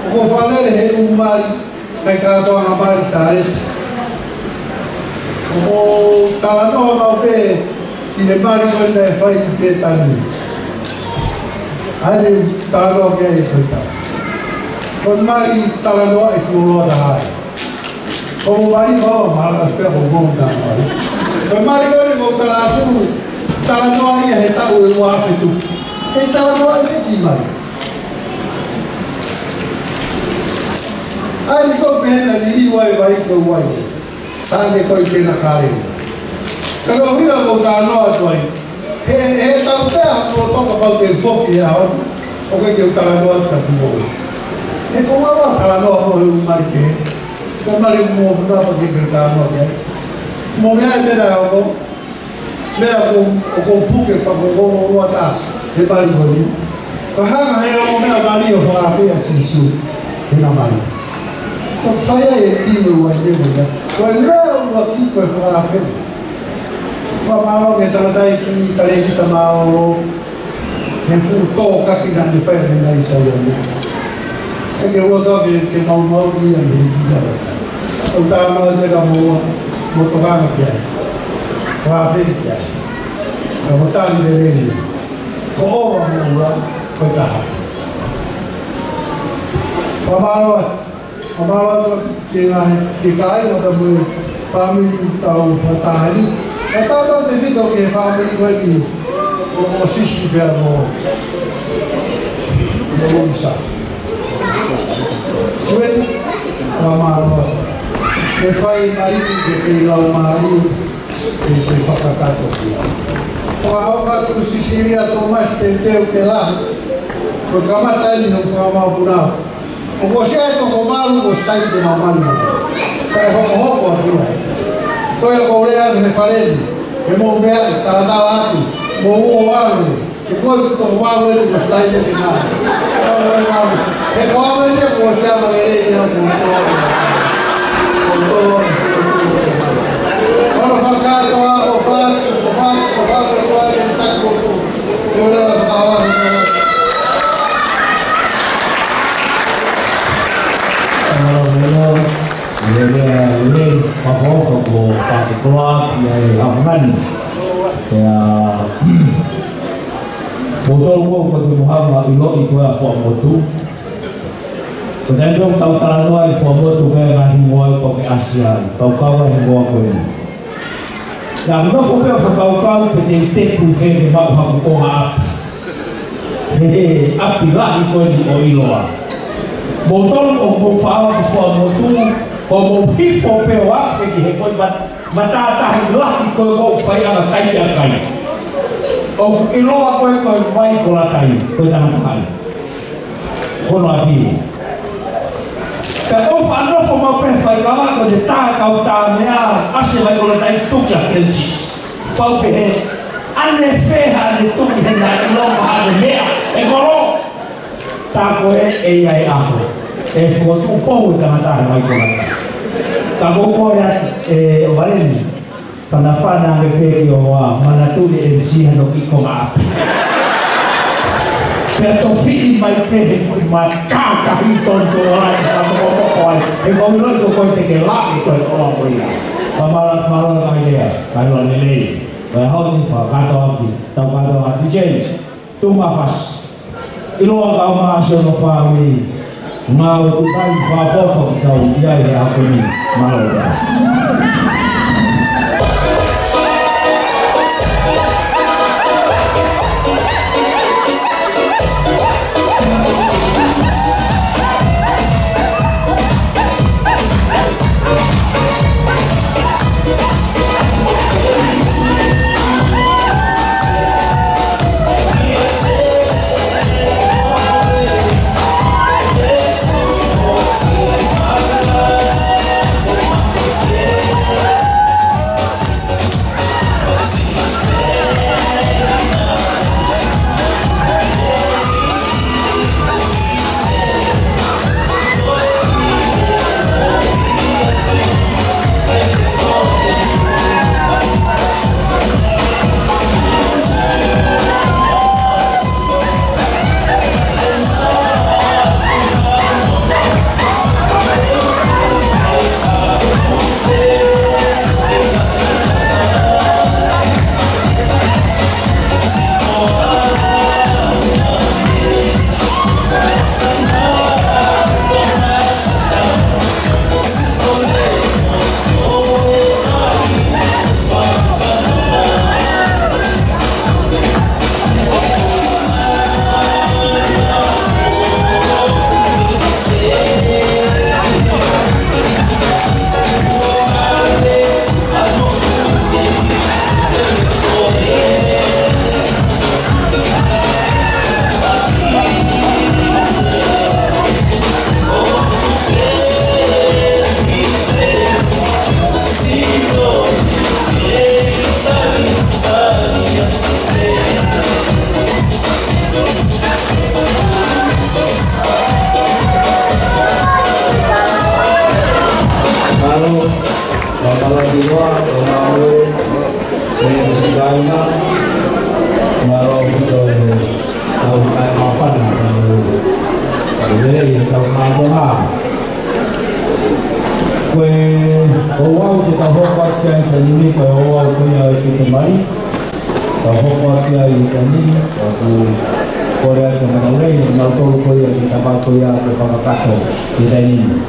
ʻoku ou fakalele he ʻū mali, kai kātoa ngā mali Sālesi. ʻOku ou talanoa maʻu pē ʻi he mali ko eni naʻe fai ʻi Pētani. ʻA ia ʻoku ou talanoa ki ai e koe tā. Ko e mali talanoa ʻi Fuoloa Tahae. Ko e mali mau mala pē ko e mau talanoa. Ko e mali ko eni ʻoku ou tala atu, talanoa ia he taʻu ʻe ua afe tupu. Kei talanoa ʻi he kiʻi mali. ʻA ia ko e pehē naʻe liliu ai e vai ko e vai. Taʻane ko e kena kale. Ka ko e ʻuhinga ʻoku ou talanoa atu ai. He, he tau pea mo toka pau ke foki ia hon. ʻOku ʻikai ke u talanoa atu ka ki mo. He ko e ʻuhinga talanoa mo e ʻū mali kehe. Ko e mali mo muna pa ke ke talanoa ki ai. Mo meʻa e meʻa ʻoku Meʻa ʻoku, ʻoku puke pea ʻoku ʻoatu he mali ko eni. Ka hanga he ongo meʻa mali ʻo fakaafe ʻa Sīsū. He na mali. Ko e fai ai e piu ʻa e uaine mo ia. Ko e meʻa ʻuluaki ko e fakaafe. Fakamālō ki he tangataʻeiki Kalēkita Mālōlō. He fuʻu tō kaki naʻa ne fai ʻanenai Saione. ʻIkai ke u loto ke, ke maumau ia ni he kina. ʻOku ou talanoa atu ka mo, mo tokanga ki ai. Fakaafe ki ai. Ka mo tali lelei. Ko ʻova mo ua, ko e taha. Fakamālō atu. Fakamālō atu ki he ngaahi, ki he kāinga pea mo e fāmili ʻoku tau fakataha ni. Kae tautautefito ki he fāmili ko eni ʻo, ʻo Sisi pea mo, mo Luisa. Tueni, fakamālō atu. Ke fai mali, ke kei lau mali, ke, ke fakakakato ki ai. Fakahoko atu Sisilia Tōmasi Teuteu ke lahi. Ko e kamata eni hoʻo fakamālō puna. ʻOku ʻosi ʻi ai e toko valu ʻosi taimi ke nau mali mai. Kae hokohoko atu ia. Ko ia ʻoku ou lea atu he fale ni, he mou meaʻi, talatala atu, mou ō ʻo ʻalu. He ko e toko valu eni ʻosi taimi ke nau mali. He ko au eni ʻoku ʻosi ʻalu lelei ia mo tō. Mo tō. Ora fakatoa, o fatu, o fatu, o fatu, o fatu, o fatu. Ko e taimi ʻoku tau talanoa ai Fuaʻamotu, ko e ngaahi hingoa ʻoku ke ʻasi ai, kau kau ai hingoa ko ē. Naʻa ku nofo pē ʻo fakakaukau pe te u tepu ʻi fē ke maʻu haku konga ʻapi. He, he ʻapi lahi ko eni ʻo ʻiloa. Mou tonu ʻoku mou faʻao ki Fuaʻamotu, ko mou hifo pē ʻo afe ki he ko e mat-, matātahi lahi ko ē ʻoku fai ʻa e kai ʻa kai. ʻOku ʻiloa ko e, ko e Vaikolatai, ko e tangata ʻai. Ko hono ʻapi. Pea ʻoku faʻa nofo maʻu pē faikava ko e tā kau tā meʻa, ʻasi Vaikolatai tuku kia Francis. Pau pē he, ʻane fē haʻane tuku he naʻe ʻiloa haʻane meʻa, ʻe kolo. Tā ko ē ʻe ʻi ai ʻaho. ʻE fokotuʻu pou e tangata he Vaikolatai. Ka ko e kole atu, ʻe ʻo Valeni. Fanafana ange pē ki hoʻo manatuʻi M C hano kiʻi konga ʻapi. Pea tofiʻi mai pē he kuʻi makaka hi tonto ai, ka mokomoko ai. He ʻoku ou ʻiloʻi ko koe te ke laʻi ko e konga ko ia. Ka mālō, mālō e ngaahi lea, ka ʻilo lelei. Ko e honi fakatoa ki, tau katoa ki James. Tuʻu maʻu pē. ʻIloa kau mā sio no fāmi. Ngāue tuʻutāmaki fakafoki kau ʻi ai he ʻaho ni. Mālō. Mālō, mālō ki loa, ʻo mālō, ʻe, ʻe, ʻe, mālō, ʻe, ʻe, tau kai mafana, ʻe, ʻe, ʻe, tau kai tonga. Ko e, ʻo au te tau hoko atu ai taimi ni, ko e ʻo au ko ia ʻe te mali. Tau hoko atu ai taimi ni, ʻoku kole atu ʻa Matalei, nautolu ko ia ke tapa ko ia ke fakakato, ke taimi ni.